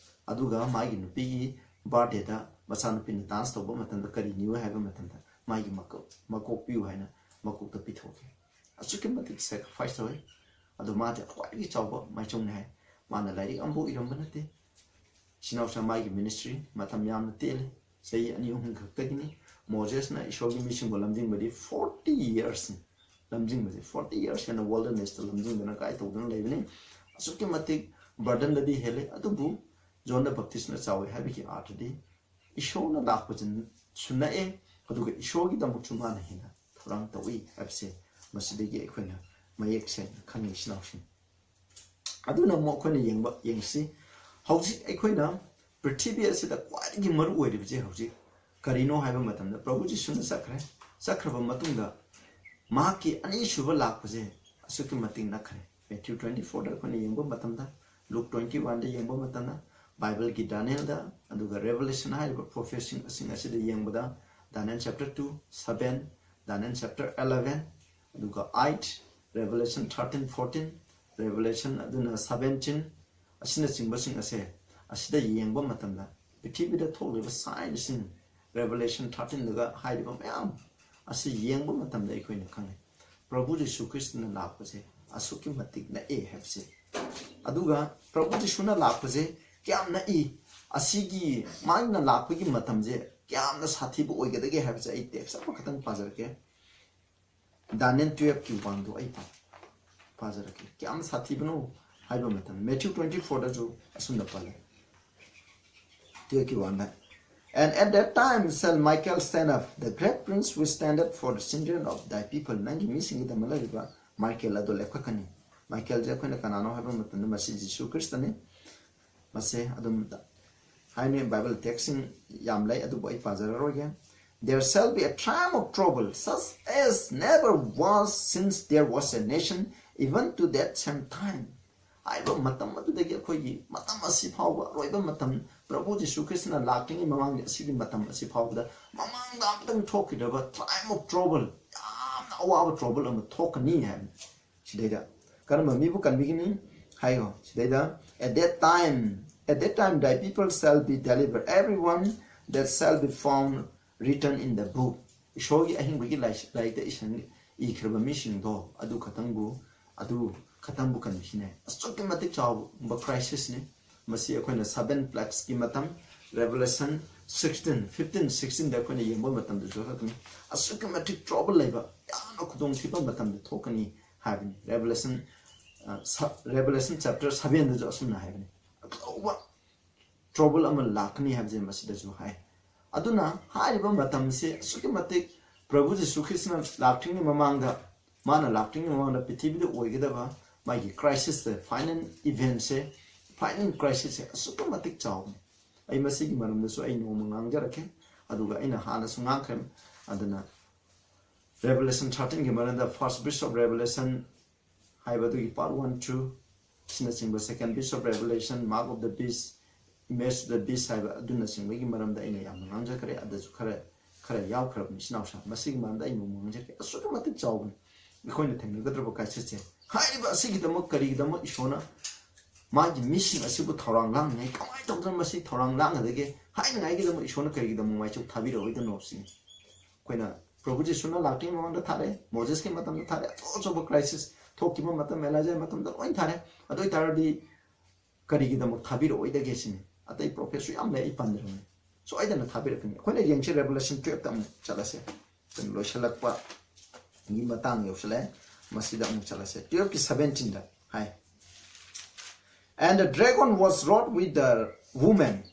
ꯑꯗꯨꯒ ꯃꯥꯒꯤ ꯅꯨꯄꯤꯒꯤ ꯕꯥꯔꯗꯦꯗ ꯃꯆꯥꯅꯨꯄꯤꯅ ꯗꯥꯟꯁ ꯇꯧꯕ ꯃꯇꯝꯗ ꯀꯔꯤ ꯅꯤꯌꯨ ꯍꯥꯏꯕ ꯃꯇꯝꯗ ꯃꯥꯒꯤ ꯃꯀꯣꯛ, ꯃꯀꯣꯛ ꯄꯤꯌꯨ ꯍꯥꯏꯅ ꯃꯀꯣꯛꯇ ꯄꯤꯊꯣꯛꯈꯤ꯫ ꯑꯁꯨꯛꯀꯤ ꯃꯇꯤꯛ ꯁꯦꯀ꯭ꯔꯤꯐꯥꯏꯁ ꯇꯧꯋꯤ꯫ ꯑꯗꯣ ꯃꯥꯗꯤ ꯈ꯭ꯋꯥꯏꯗꯒꯤ ꯆꯥꯎꯕ ꯃꯥꯏꯆꯧꯅꯤ ꯍꯥꯏ꯫ ꯃꯥꯅ ꯂꯥꯏꯔꯤꯛ ꯑꯃꯐꯥꯎ ꯏꯔꯝꯕ ꯅꯠꯇꯦ꯫ ꯏꯆꯤꯟ ꯏꯅꯥꯎꯁꯤꯡ, ꯃꯥꯒꯤ ꯃꯤꯅꯤꯁꯇ꯭ꯔꯤ ꯃꯇꯝ ꯌꯥꯝꯅ ꯇꯦꯜꯂꯤ, ꯆꯍꯤ ꯑꯅꯤ ꯑꯍꯨꯝ ꯈꯛꯇꯒꯤꯅꯤ꯫ ꯃꯣꯖꯦꯁꯅ ꯏꯁꯣꯔꯒꯤ ꯃꯤꯁꯤꯡꯕꯨ ꯂꯝꯖꯤꯡꯕꯗꯤ ꯐꯣꯔꯇꯤ ꯌꯔꯁꯅꯤ꯫ ꯂꯝꯖꯤꯡꯕꯁꯦ ꯐꯣꯔꯇꯤ ꯌꯔꯁ ꯍꯦꯟꯅ ꯋꯤꯜꯗꯔꯅꯦꯁꯇ ꯂꯝꯖꯤꯡꯗꯅ ꯀꯥꯏ ꯇꯧꯗꯨꯅ ꯂꯩꯕꯅꯤ꯫ ꯑꯁꯨꯛꯀꯤ ꯃꯇꯤꯛ ꯕꯔꯗꯟꯗꯗꯤ ꯍꯦꯜꯂꯤ꯫ ꯑꯗꯨꯕꯨ ꯖꯣꯟ ꯗ ꯕꯞꯇꯤꯁꯅ ꯆꯥꯎꯋꯤ ꯍꯥꯏꯕꯒꯤ ꯑꯥꯔꯊꯗꯤ ꯏꯁꯣꯔꯅ ꯂꯥꯛꯄꯁꯤꯁꯨ ꯅꯛꯑꯦ, ꯑꯗꯨꯒ ꯏꯁꯣꯔꯒꯤꯗꯃꯛꯁꯨ ꯃꯥꯅ ꯍꯦꯟꯅ ꯊꯧꯔꯥꯡ ꯇꯧꯏ ꯍꯥꯏꯕꯁꯦ ꯃꯁꯤꯗꯒꯤ ꯑꯩꯈꯣꯏꯅ ꯃꯌꯦꯛ ꯁꯦꯡꯅ ꯈꯪꯉꯤ, ꯏꯆꯤꯟ ꯏꯅꯥꯎꯁꯤꯡ꯫ ꯑꯗꯨꯅ ꯑꯃꯨꯛ ꯑꯩꯈꯣꯏꯅ ꯌꯦꯡꯕ, ꯌꯦꯡꯁꯤ꯫ ꯍꯧꯖꯤꯛ ꯑꯩꯈꯣꯏꯅ ꯄ꯭ꯔꯤꯊꯤꯕꯤ ꯑꯁꯤꯗ ꯈ꯭ꯋꯥꯏꯗꯒꯤ ꯃꯔꯨ ꯑꯣꯏꯔꯤꯕꯁꯦ ꯍꯧꯖꯤꯛ ꯀꯔꯤꯅꯣ ꯍꯥꯏꯕ ꯃꯇꯝꯗ, ꯄ꯭ꯔꯚꯨ ꯖꯤꯁꯨꯅ ꯆꯠꯈ꯭ꯔꯦ꯫ ꯆꯠꯈ꯭ꯔꯕ ꯃꯇꯨꯡꯗ ꯃꯍꯥꯛꯀꯤ ꯑꯅꯤꯁꯨꯕ ꯂꯥꯛꯄꯁꯦ ꯑꯁꯨꯛꯀꯤ ꯃꯇꯤꯛ ꯅꯛꯈ꯭ꯔꯦ꯫ ꯃꯦꯊ꯭ꯌꯨ ꯇ꯭ꯋꯦꯟꯇꯤ ꯐꯣꯔꯗ ꯑꯩꯈꯣꯏꯅ ꯌꯦꯡꯕ ꯃꯇꯝꯗ, ꯂꯨꯛ ꯇ꯭ꯋꯦꯟꯇꯤ ꯋꯥꯟꯗ ꯌꯦꯡꯕ ꯃꯇꯝꯗ, ꯕꯥꯏꯕꯜꯒꯤ ꯗꯥꯅꯤꯌꯦꯜꯗ, ꯑꯗꯨꯒ ꯔꯦꯚꯦꯂꯦꯁꯟ ꯍꯥꯏꯔꯤꯕ ꯄ꯭ꯔꯣꯐꯦꯠꯁꯤꯡ ꯑꯁꯤꯡ ꯑꯁꯤꯗ ꯌꯦꯡꯕꯗ, Daniel chapter two, seven, Daniel chapter eleven, ꯑꯗꯨꯒ eight, Revelation thirteen, fourteen, Revelation ꯑꯗꯨꯅ seventeen ꯑꯁꯤꯅꯆꯤꯡꯕꯁꯤꯡ ꯑꯁꯦ, ꯑꯁꯤꯗ ꯌꯦꯡꯕ ꯃꯇꯝꯗ ꯄ꯭ꯔꯤꯊꯤꯕꯤꯗ ꯊꯣꯛꯂꯤꯕ sign ꯁꯤꯡ, Revelation thirteen ꯗꯒ ꯍꯥꯏꯔꯤꯕ ꯃꯌꯥꯝ ꯑꯁꯤ ꯌꯦꯡꯕ ꯃꯇꯝꯗ ꯑꯩꯈꯣꯏꯅ ꯈꯪꯉꯤ, ꯄ꯭ꯔꯚꯨ ꯖꯤꯁꯨ ꯈ꯭ꯔꯤꯁꯇꯅ ꯂꯥꯛꯄꯁꯦ ꯑꯁꯨꯛꯀꯤ ꯃꯇꯤꯛ ꯅꯛꯑꯦ ꯍꯥꯏꯕꯁꯦ꯫ ꯑꯗꯨꯒ ꯄ꯭ꯔꯚꯨ ꯖꯤꯁꯨꯅ ꯂꯥꯛꯄꯁꯦ ꯀꯌꯥꯝ ꯅꯛꯏ, ꯑꯁꯤꯒꯤ ꯃꯥꯅ ꯂꯥꯛꯄꯒꯤ ꯃꯇꯝꯁꯦ ꯀꯌꯥꯝꯅ ꯁꯥꯊꯤꯕ ꯑꯣꯏꯒꯗꯒꯦ ꯍꯥꯏꯕꯁꯦ ꯑꯩ text ꯑꯃꯈꯛꯇꯪ ꯄꯥꯖꯔꯛꯀꯦ꯫ Daniel twelve ꯀꯤ one ꯗꯣ ꯑꯩ ꯄꯥ-, ꯄꯥꯖꯔꯛꯀꯦ꯫ ꯀꯌꯥꯝ ꯁꯥꯊꯤꯕꯅꯣ ꯍꯥꯏꯕ ꯃꯇꯝꯗ Matthew twenty four ꯗꯁꯨ ꯑꯁꯨꯝꯅ ꯄꯜꯂꯦ꯫ Twelve ꯀꯤ one the, "And at that time shall Michael stand up, the great prince which standeth for the children of thy people." ꯅꯪꯒꯤ ꯃꯤꯁꯤꯡꯒꯤꯗꯃꯛ ꯂꯩꯔꯤꯕ ꯃꯥꯏꯀꯦꯜ ꯑꯗꯣ ꯂꯦꯞꯈꯠꯀꯅꯤ꯫ ꯃꯥꯏꯀꯦꯜꯁꯦ ꯑꯩꯈꯣꯏꯅ ꯀꯅꯥꯅꯣ ꯍꯥꯏꯕ ꯃꯇꯝꯗ ꯃꯁꯤ ꯖꯤꯁꯨ ꯈ꯭ꯔꯤꯁꯇꯅꯤ꯫ ꯃꯁꯦ ꯑꯗꯨꯝ ꯍꯥꯏꯅꯤ, Bible text ꯁꯤꯡ ꯌꯥꯝ ꯂꯩ, ꯑꯗꯨꯕꯨ ꯑꯩ ꯄꯥꯖꯔꯔꯣꯏꯒꯦ꯫ "There shall be a time of trouble, such as never was since there was a nation, even to that same time." ꯍꯥꯏꯕ ꯃꯇꯝ ꯑꯗꯨꯗꯒꯤ ꯑꯩꯈꯣꯏꯒꯤ ꯃꯇꯝ ꯑꯁꯤ ꯐꯥꯎꯕ, ꯑꯔꯣꯏꯕ ꯃꯇꯝ, ꯄ꯭ꯔꯚꯨ ꯖꯤꯁꯨ ꯈ꯭ꯔꯤꯁꯇꯅ ꯂꯥꯛꯇ꯭ꯔꯤꯉꯩ ꯃꯃꯥꯡꯒꯤ ꯑꯁꯤꯒꯤ ꯃꯇꯝ ꯑꯁꯤ ꯐꯥꯎꯕꯗ ꯃꯃꯥꯡꯗ ꯑꯝꯇꯪ ꯊꯣꯛꯈꯤꯗ꯭ꯔꯕ time of trouble, ꯌꯥꯝꯅ ꯑꯋꯥꯕ trouble ꯑꯃ ꯊꯣꯛꯀꯅꯤ ꯍꯥꯏꯕꯅꯤ꯫ ꯁꯤꯗꯩꯗ ꯀꯔꯝꯕ ꯃꯤꯕꯨ ꯀꯟꯕꯤꯒꯅꯤ ꯍꯥꯏꯌꯣ꯫ ꯁꯤꯗꯩꯗ, "At that time, at that time thy people shall be delivered, everyone that shall be found written in the book." ꯏꯁꯣꯔꯒꯤ ꯑꯍꯤꯡꯕꯒꯤ ꯂꯥꯏ-, ꯂꯥꯏꯔꯤꯛꯇ ꯏꯁꯟ-, ꯏꯈ꯭ꯔꯕ ꯃꯤꯁꯤꯡꯗꯣ ꯑꯗꯨ ꯈꯛꯇꯪꯕꯨ, ꯑꯗꯨ ꯈꯛꯇꯪꯕꯨ ꯀꯟꯕꯤꯁꯤꯅꯦ꯫ ꯑꯁꯨꯛꯀꯤ ꯃꯇꯤꯛ ꯆꯥꯎꯕ crisis ꯅꯤ꯫ ꯃꯁꯤ ꯑꯩꯈꯣꯏꯅ seven plagues ꯀꯤ ꯃꯇꯝ, Revelation sixteen, fifteen, sixteen ꯗ ꯑꯩꯈꯣꯏꯅ ꯌꯦꯡꯕ ꯃꯇꯝꯗꯁꯨ ꯈꯛꯇꯅꯤ꯫ ꯑꯁꯨꯛꯀꯤ ꯃꯇꯤꯛ trouble ꯂꯩꯕ, ꯌꯥꯝꯅ ꯈꯨꯗꯣꯡꯊꯤꯕ ꯃꯇꯝꯗ ꯊꯣꯛꯀꯅꯤ ꯍꯥꯏꯕꯅꯤ꯫ Revelation, ꯑ, ꯁ-, Revelation chapter seven ꯗꯁꯨ ꯑꯁꯨꯝꯅ ꯍꯥꯏꯕꯅꯤ꯫ ꯑꯆꯧꯕ trouble ꯑꯃ ꯂꯥꯛꯀꯅꯤ ꯍꯥꯏꯕꯁꯦ ꯃꯁꯤꯗꯁꯨ ꯍꯥꯏ꯫ ꯑꯗꯨꯅ ꯍꯥꯏꯔꯤꯕ ꯃꯇꯝꯁꯦ ꯑꯁꯨꯛꯀꯤ ꯃꯇꯤꯛ ꯄ꯭ꯔꯚꯨ ꯖꯤꯁꯨ ꯈ꯭ꯔꯤꯁꯇꯅ ꯂꯥꯛꯇ꯭ꯔꯤꯉꯩ ꯃꯃꯥꯡꯗ, ꯃꯥꯅ ꯂꯥꯛꯇ꯭ꯔꯤꯉꯩ ꯃꯃꯥꯡꯗ ꯄ꯭ꯔꯤꯊꯤꯕꯤꯗ ꯑꯣꯏꯒꯗꯕ ꯃꯥꯒꯤ crisis ꯁꯦ, final event ꯁꯦ, final crisis ꯁꯦ ꯑꯁꯨꯛꯀꯤ ꯃꯇꯤꯛ ꯆꯥꯎꯕꯅꯤ꯫ ꯑꯩ ꯃꯁꯤꯒꯤ ꯃꯔꯝꯗꯁꯨ ꯑꯩ ꯅꯣꯡꯃ ꯉꯥꯡꯖꯔꯛꯀꯦ, ꯑꯗꯨꯒ ꯑꯩꯅ ꯍꯥꯟꯅꯁꯨ ꯉꯥꯡꯈ꯭ꯔꯦ꯫ ꯑꯗꯨꯅ Revelation thirteen ꯒꯤ ꯃꯔꯝꯗ, first beast of Revelation ꯍꯥꯏꯕ ꯑꯗꯨꯒꯤ part one, two ꯑꯁꯤꯅꯆꯤꯡꯕ, second beast of Revelation, mark of the beast, image of the beast ꯍꯥꯏꯕ ꯑꯗꯨꯅꯆꯤꯡꯕꯒꯤ ꯃꯔꯝꯗ ꯑꯩꯅ ꯌꯥꯝꯅ ꯉꯥꯡꯖꯈ꯭ꯔꯦ꯫ ꯑꯗꯨꯁꯨ ꯈꯔ, ꯈꯔ ꯌꯥꯎꯈ꯭ꯔꯕꯅꯤ, ꯏꯆꯤꯟ ꯏꯅꯥꯎꯁꯤꯡ꯫ ꯃꯁꯤꯒꯤ ꯃꯔꯝꯗ ꯑꯩ ꯅꯣꯡꯃ ꯉꯥꯡꯖꯔꯛꯀꯦ꯫ ꯑꯁꯨꯛꯀꯤ ꯃꯇꯤꯛ ꯆꯥꯎꯕꯅꯤ꯫ ꯑꯩꯈꯣꯏꯅ ꯊꯦꯡꯅꯒꯗꯧꯔꯤꯕ crisis ꯁꯦ ꯍꯥꯏꯔꯤꯕ ꯑꯁꯤꯒꯤꯗꯃꯛ ꯀꯔꯤꯒꯤꯗꯃꯛ ꯏꯁꯣꯔꯅ ꯃꯥꯒꯤ ꯃꯤꯁꯤꯡ ꯑꯁꯤꯕꯨ ꯊꯧꯔꯥꯡ ꯂꯥꯡꯅꯤꯡꯉꯥꯏ, ꯀꯃꯥꯏꯅ ꯇꯧꯗꯅ ꯃꯁꯤ ꯊꯧꯔꯥꯡ ꯂꯥꯡꯒꯗꯒꯦ ꯍꯥꯏꯅꯉꯥꯏꯒꯤꯗꯃꯛ ꯏꯁꯣꯔꯅ ꯀꯔꯤꯒꯤꯗꯃꯛ ꯃꯥꯏꯆꯧ ꯊꯥꯕꯤꯔꯛꯑꯣꯏꯗꯅꯣ ꯁꯤꯅꯤ꯫ ꯑꯩꯈꯣꯏꯅ ꯄ꯭ꯔꯚꯨ ꯖꯤꯁꯨꯅ ꯂꯥꯛꯇ꯭ꯔꯤꯉꯩ ꯃꯃꯥꯡꯗ ꯊꯥꯔꯛꯑꯦ, ꯃꯣꯖꯦꯁꯀꯤ ꯃꯇꯝꯗ ꯊꯥꯔꯛꯑꯦ, ꯑꯆꯧ ꯑꯆꯧꯕ ꯀ꯭ꯔꯥꯏꯁꯤꯁ ꯊꯣꯛꯈꯤꯕ ꯃꯇꯝ, ꯑꯦꯂꯥꯏꯖꯥꯒꯤ ꯃꯇꯝꯗ ꯂꯣꯏ ꯊꯥꯔꯦ꯫ ꯑꯗꯨ ꯑꯣꯏꯇꯥꯔꯗꯤ ꯀꯔꯤꯒꯤꯗꯃꯛ ꯊꯥꯕꯤꯔꯛꯑꯣꯏꯗꯒꯦ ꯁꯤꯅꯤ꯫ ꯑꯇꯩ ꯄ꯭ꯔꯣꯐꯦꯠꯁꯨ ꯌꯥꯝ ꯂꯩ, ꯑꯩ ꯄꯟꯗ꯭ꯔꯕꯅꯤ꯫ ꯁꯣꯏꯗꯅ ꯊꯥꯕꯤꯔꯛꯀꯅꯤ꯫ ꯑꯩꯈꯣꯏꯅ ꯌꯦꯡꯁꯤ, ꯔꯦꯚꯦꯂꯦꯁꯟ ꯇꯨꯌꯦꯜꯞꯇ ꯑꯃꯨꯛ ꯆꯠꯂꯁꯦ꯫ ꯑꯗꯨꯝ ꯂꯣꯏꯁꯤꯜꯂꯛꯄꯒꯤ ꯃꯇꯥꯡ ꯌꯧꯁꯤꯜꯂꯛꯑꯦ꯫ ꯃꯁꯤꯗ ꯑꯃꯨꯛ ꯆꯠꯂꯁꯦ꯫ ꯇꯨꯌꯦꯜꯞꯀꯤ ꯁꯚꯦꯟꯇꯤꯟꯗ ꯍꯥꯏ, "And the dragon was wroth with the woman."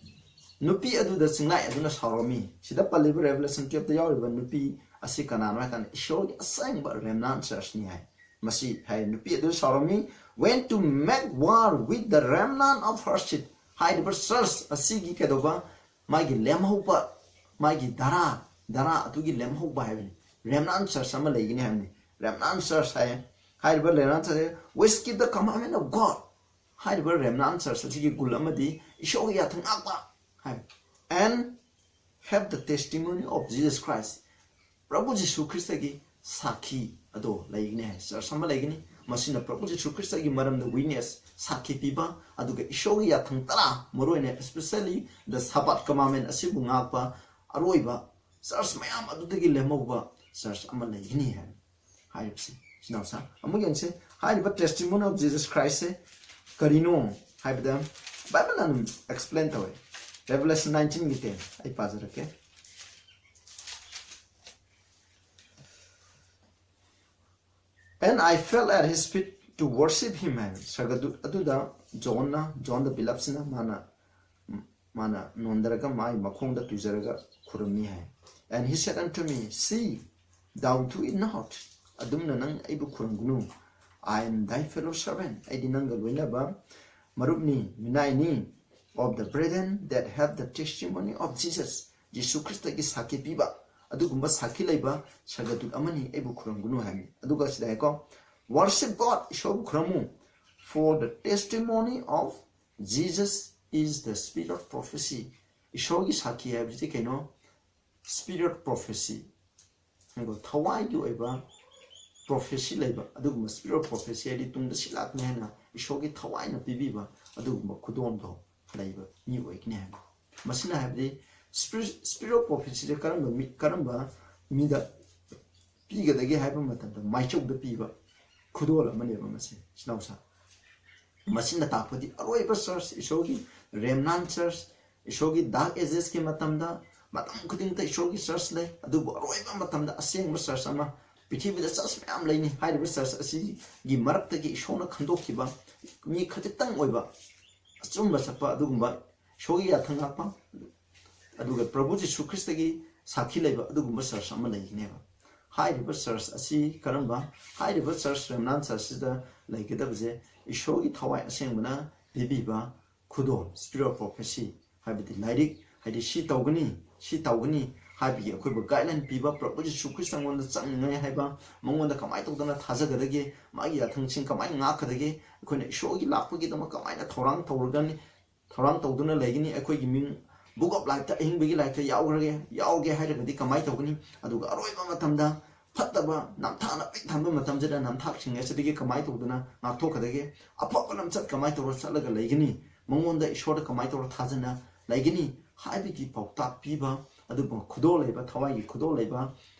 ꯅꯨꯄꯤ ꯑꯗꯨꯗ ꯆꯤꯡꯂꯥꯏ ꯑꯗꯨꯅ ꯁꯥꯎꯔꯝꯃꯤ꯫ ꯁꯤꯗ ꯄꯜꯂꯤꯕ ꯔꯦꯚꯦꯂꯦꯁꯟ ꯇꯨꯌꯦꯜꯞꯇ ꯌꯥꯎꯔꯤꯕ ꯅꯨꯄꯤ ꯑꯁꯤ ꯀꯅꯥꯅꯣ ꯍꯥꯏ ꯀꯥꯟꯗ ꯏꯁꯣꯔꯒꯤ ꯑꯁꯦꯡꯕ ꯔꯦꯝꯅꯥꯟ ꯆꯔꯆꯅꯤ ꯍꯥꯏ꯫ ꯃꯁꯤ ꯍꯥꯏ, ꯅꯨꯄꯤ ꯑꯗꯨ ꯁꯥꯎꯔꯝꯃꯤ, "Went to make war with the remnant of her seed." ꯍꯥꯏꯔꯤꯕ ꯆꯔꯆ ꯑꯁꯤꯒꯤ ꯀꯩꯗꯧꯕ, ꯃꯥꯒꯤ ꯂꯦꯝꯍꯧꯕ, ꯃꯥꯒꯤ ꯙꯔꯥ, ꯙꯔꯥ ꯑꯗꯨꯒꯤ ꯂꯦꯝꯍꯧꯕ ꯍꯥꯏꯕꯅꯤ꯫ ꯔꯦꯝꯅꯥꯟ ꯆꯔꯆ ꯑꯃ ꯂꯩꯒꯅꯤ ꯍꯥꯏꯕꯅꯤ꯫ ꯔꯦꯝꯅꯥꯟ ꯆꯔꯆ ꯍꯥꯏ, ꯍꯥꯏꯔꯤꯕ ꯔꯦꯝꯅꯥꯟ ꯆꯔꯆ, "Which keep the commandment of God." ꯍꯥꯏꯔꯤꯕ ꯔꯦꯝꯅꯥꯟ ꯆꯔꯆ ꯑꯁꯤꯒꯤ ꯒꯨꯜ ꯑꯃꯗꯤ ꯏꯁꯣꯔꯒꯤ ꯌꯥꯊꯪ ꯉꯥꯛꯄ ꯍꯥꯏꯕ꯫ "And have the testimony of Jesus Christ." ꯄ꯭ꯔꯚꯨ ꯖꯤꯁꯨ ꯈ꯭ꯔꯤꯁꯇꯒꯤ ꯁꯥꯈꯤ ꯑꯗꯣ ꯂꯩꯒꯅꯤ ꯍꯥꯏ, ꯆꯔꯆ ꯑꯃ ꯂꯩꯒꯅꯤ꯫ ꯃꯁꯤꯅ ꯄ꯭ꯔꯚꯨ ꯖꯤꯁꯨ ꯈ꯭ꯔꯤꯁꯇꯒꯤ ꯃꯔꯝꯗ ꯋꯤꯠꯅꯦꯁ, ꯁꯥꯈꯤ ꯄꯤꯕ, ꯑꯗꯨꯒ ꯏꯁꯣꯔꯒꯤ ꯌꯥꯊꯪ ꯇꯔꯥ, ꯃꯔꯨꯑꯣꯏꯅ especially the Sabbath commandment ꯑꯁꯤꯕꯨ ꯉꯥꯛꯄ ꯑꯔꯣꯏꯕ ꯆꯔꯆ ꯃꯌꯥꯝ ꯑꯗꯨꯗꯒꯤ ꯂꯦꯝꯍꯧꯕ ꯆꯔꯆ ꯑꯃ ꯂꯩꯒꯅꯤ ꯍꯥꯏ꯫ ꯍꯥꯏꯔꯤꯕꯁꯤ ꯁꯤꯅꯥꯎꯁꯥ ꯑꯃꯨꯛ ꯌꯦꯡꯁꯤ꯫ ꯍꯥꯏꯔꯤꯕ testimony of Jesus Christ ꯁꯦ ꯀꯔꯤꯅꯣ ꯍꯥꯏꯕꯗ ꯕꯥꯏꯕꯜꯅ ꯑꯗꯨꯝ ꯑꯦꯛꯁꯄ꯭ꯂꯦꯟ ꯇꯧꯋꯦ꯫ ꯔꯦꯚꯦꯂꯦꯁꯟ ꯅꯥꯏꯟꯇꯤꯟꯒꯤ ꯇꯦꯟ ꯑꯩ ꯄꯥꯖꯔꯛꯀꯦ꯫ "And I fell at his feet to worship him" ꯍꯥꯏ꯫ ꯁꯔꯒꯗꯨꯠ ꯑꯗꯨꯗ ꯖꯣꯟꯅ, ꯖꯣꯟ ꯗ ꯕꯤꯂꯞꯁꯤꯅ ꯃꯥꯅ, ꯃꯥꯅ ꯅꯣꯟꯗꯔꯒ ꯃꯥꯒꯤ ꯃꯈꯣꯡꯗ ꯇꯨꯖꯔꯒ ꯈꯨꯔꯨꯝꯃꯤ ꯍꯥꯏ꯫ "And he said unto me, See, thou do it not." ꯑꯗꯨꯝꯅ ꯅꯪ ꯑꯩꯕꯨ ꯈꯨꯔꯨꯝꯒꯅꯨ꯫ "I am thy fellow servant." ꯑꯩꯗꯤ ꯅꯪꯒ ꯂꯣꯏꯅꯕ ꯃꯔꯨꯞꯅꯤ, ꯃꯤꯅꯥꯏꯅꯤ, "of the brethren that have the testimony of Jesus." ꯖꯤꯁꯨ ꯈ꯭ꯔꯤꯁꯇꯒꯤ ꯁꯥꯈꯤ ꯄꯤꯕ, ꯑꯗꯨꯒꯨꯝꯕ ꯁꯥꯈꯤ ꯂꯩꯕ ꯁꯔꯒꯗꯨꯠ ꯑꯃꯅꯤ, ꯑꯩꯕꯨ ꯈꯨꯔꯨꯝꯒꯅꯨ ꯍꯥꯏꯕꯅꯤ꯫ ꯑꯗꯨꯒ ꯁꯤꯗ ꯍꯥꯏꯀꯣ, "Worship God," ꯏꯁꯣꯔꯕꯨ ꯈꯨꯔꯨꯝꯃꯨ, "for the testimony of Jesus is the spirit of prophecy." ꯏꯁꯣꯔꯒꯤ ꯁꯥꯈꯤ ꯍꯥꯏꯕꯁꯤ ꯀꯩꯅꯣ? Spirit of prophecy꯫ ꯍꯥꯏꯀꯣ, ꯊꯋꯥꯏꯒꯤ ꯑꯣꯏꯕ ꯄ꯭ꯔꯣꯐꯦꯁꯤ ꯂꯩꯕ, ꯑꯗꯨꯒꯨꯝꯕ ꯁ꯭ꯄꯤꯔꯤꯠ ꯑꯣꯐ ꯄ꯭ꯔꯣꯐꯦꯁꯤ ꯍꯥꯏꯗꯤ ꯇꯨꯡꯗ ꯁꯤꯜꯂꯛꯀꯅꯤ ꯍꯥꯏꯅ ꯏꯁꯣꯔꯒꯤ ꯊꯋꯥꯏꯅ ꯄꯤꯕꯤꯕ ꯑꯗꯨꯒꯨꯝꯕ ꯈꯨꯗꯣꯜꯗꯣ ꯂꯩꯕ ꯃꯤ ꯑꯣꯏꯒꯅꯤ ꯍꯥꯏꯕ꯫ ꯃꯁꯤꯅ ꯍꯥꯏꯕꯗꯤ ꯁ꯭ꯄꯤꯔꯤꯠ ꯑꯣꯐ ꯄ꯭ꯔꯣꯐꯦꯁꯤꯁꯦ ꯀꯔꯝꯕ ꯃꯤ, ꯀꯔꯝꯕ ꯃꯤꯗ ꯄꯤꯒꯗꯒꯦ ꯍꯥꯏꯕ ꯃꯇꯝꯗ ꯃꯥꯏꯆꯧꯗ ꯄꯤꯕ ꯈꯨꯗꯣꯜ ꯑꯃꯅꯦꯕ ꯃꯁꯤ, ꯏꯆꯤꯟ ꯏꯅꯥꯎꯁꯥ꯫ ꯃꯁꯤꯅ ꯇꯥꯛꯄꯗꯤ ꯑꯔꯣꯏꯕ ꯆꯔꯆ, ꯏꯁꯣꯔꯒꯤ ꯔꯦꯝꯅꯥꯟ ꯆꯔꯆ, ꯏꯁꯣꯔꯒꯤ ꯗꯥꯔꯛ ꯑꯦꯖꯦꯁꯀꯤ ꯃꯇꯝꯗ ꯃꯇꯝ ꯈꯨꯗꯤꯡꯃꯛꯇ ꯏꯁꯣꯔꯒꯤ ꯆꯔꯆ ꯂꯩ, ꯑꯗꯨꯕꯨ ꯑꯔꯣꯏꯕ ꯃꯇꯝꯗ ꯑꯁꯦꯡꯕ ꯆꯔꯆ ꯑꯃ, ꯄ꯭ꯔꯤꯊꯤꯕꯤꯗ ꯆꯔꯆ ꯃꯌꯥꯝ ꯂꯩꯅꯤ꯫ ꯍꯥꯏꯔꯤꯕ ꯆꯔꯆ ꯑꯁꯤꯒꯤ ꯃꯔꯛꯇꯒꯤ ꯏꯁꯣꯔꯅ ꯈꯟꯗꯣꯛꯈꯤꯕ ꯃꯤ ꯈꯖꯤꯛꯇꯪ ꯑꯣꯏꯕ ꯑꯆꯨꯝꯕ ꯆꯠꯄ ꯑꯗꯨꯒꯨꯝꯕ ꯏꯁꯣꯔꯒꯤ ꯌꯥꯊꯪ ꯉꯥꯛꯄ, ꯑꯗꯨꯒ ꯄ꯭ꯔꯚꯨ ꯖꯤꯁꯨ ꯈ꯭ꯔꯤꯁꯇꯒꯤ ꯁꯥꯈꯤ ꯂꯩꯕ ꯑꯗꯨꯒꯨꯝꯕ ꯆꯔꯆ ꯑꯃ ꯂꯩꯒꯅꯦꯕ꯫ ꯍꯥꯏꯔꯤꯕ ꯆꯔꯆ ꯑꯁꯤ ꯀꯔꯝꯕ, ꯍꯥꯏꯔꯤꯕ ꯆꯔꯆ ꯔꯦꯝꯅꯥꯟ ꯆꯔꯆꯁꯤꯗ ꯂꯩꯒꯗꯕꯁꯦ ꯏꯁꯣꯔꯒꯤ ꯊꯋꯥꯏ ꯑꯁꯦꯡꯕꯅ ꯄꯤꯕꯤꯕ ꯈꯨꯗꯣꯜ, ꯁ꯭ꯄꯤꯔꯤꯠ ꯑꯣꯐ ꯄ꯭ꯔꯣꯐꯦꯁꯤ, ꯍꯥꯏꯕꯗꯤ ꯂꯥꯏꯔꯤꯛ, ꯍꯥꯏꯗꯤ ꯁꯤ ꯇꯧꯒꯅꯤ, ꯁꯤ ꯇꯧꯒꯅꯤ ꯍꯥꯏꯕꯒꯤ ꯑꯩꯈꯣꯏꯕꯨ ꯒꯥꯏꯗꯂꯥꯏꯟ ꯄꯤꯕ, ꯄ꯭ꯔꯚꯨ ꯖꯤꯁꯨ ꯈ꯭ꯔꯤꯁꯇ ꯃꯉꯣꯟꯗ ꯆꯪꯅꯤꯡꯉꯥꯏ ꯍꯥꯏꯕ, ꯃꯉꯣꯟꯗ ꯀꯃꯥꯏꯅ ꯇꯧꯗꯅ ꯊꯥꯖꯒꯗꯒꯦ, ꯃꯥꯒꯤ ꯌꯥꯊꯪꯁꯤꯡ ꯀꯃꯥꯏꯅ ꯉꯥꯛꯀꯗꯒꯦ, ꯑꯩꯈꯣꯏꯅ ꯏꯁꯣꯔꯒꯤ ꯂꯥꯛꯄꯒꯤꯗꯃꯛ ꯀꯃꯥꯏꯅ ꯊꯧꯔꯥꯡ ꯇꯧꯔꯒꯅꯤ, ꯊꯧꯔꯥꯡ ꯇꯧꯗꯨꯅ ꯂꯩꯒꯅꯤ, ꯑꯩꯈꯣꯏꯒꯤ ꯃꯤꯡ ꯕꯨꯛ ꯑꯣꯐ ꯂꯥꯏꯐꯇ, ꯑꯍꯤꯡꯕꯒꯤ ꯂꯥꯏꯐꯇ ꯌꯥꯎꯈ꯭ꯔꯒꯦ, ꯌꯥꯎꯒꯦ ꯍꯥꯏꯔꯒꯗꯤ ꯀꯃꯥꯏꯅ ꯇꯧꯒꯅꯤ? ꯑꯗꯨꯒ ꯑꯔꯣꯏꯕ ꯃꯇꯝꯗ ꯐꯠꯇꯕ ꯅꯝꯊꯥꯛꯅ ꯄꯤꯛ ꯊꯟꯕ ꯃꯇꯝꯁꯤꯗ ꯅꯝꯊꯥꯛꯁꯤꯡ ꯑꯁꯤꯗꯒꯤ ꯀꯃꯥꯏꯅ ꯇꯧꯗꯨꯅ ꯉꯥꯛꯊꯣꯛꯀꯗꯒꯦ? ꯑꯐꯕ ꯂꯝꯆꯠ ꯀꯃꯥꯏꯅ ꯇꯧꯔ ꯆꯠꯂꯒ ꯂꯩꯒꯅꯤ? ꯃꯉꯣꯟꯗ, ꯏꯁꯣꯔꯗ ꯀꯃꯥꯏꯅ ꯇꯧꯔ ꯊꯥꯖꯅ ꯂꯩꯒꯅꯤ ꯍꯥꯏꯕꯒꯤ ꯄꯥꯎꯇꯥꯛ ꯄꯤꯕ, ꯑꯗꯨꯒꯨꯝꯕ ꯈꯨꯗꯣꯜ ꯂꯩꯕ, ꯊꯋꯥꯏꯒꯤ ꯈꯨꯗꯣꯜ ꯂꯩꯕ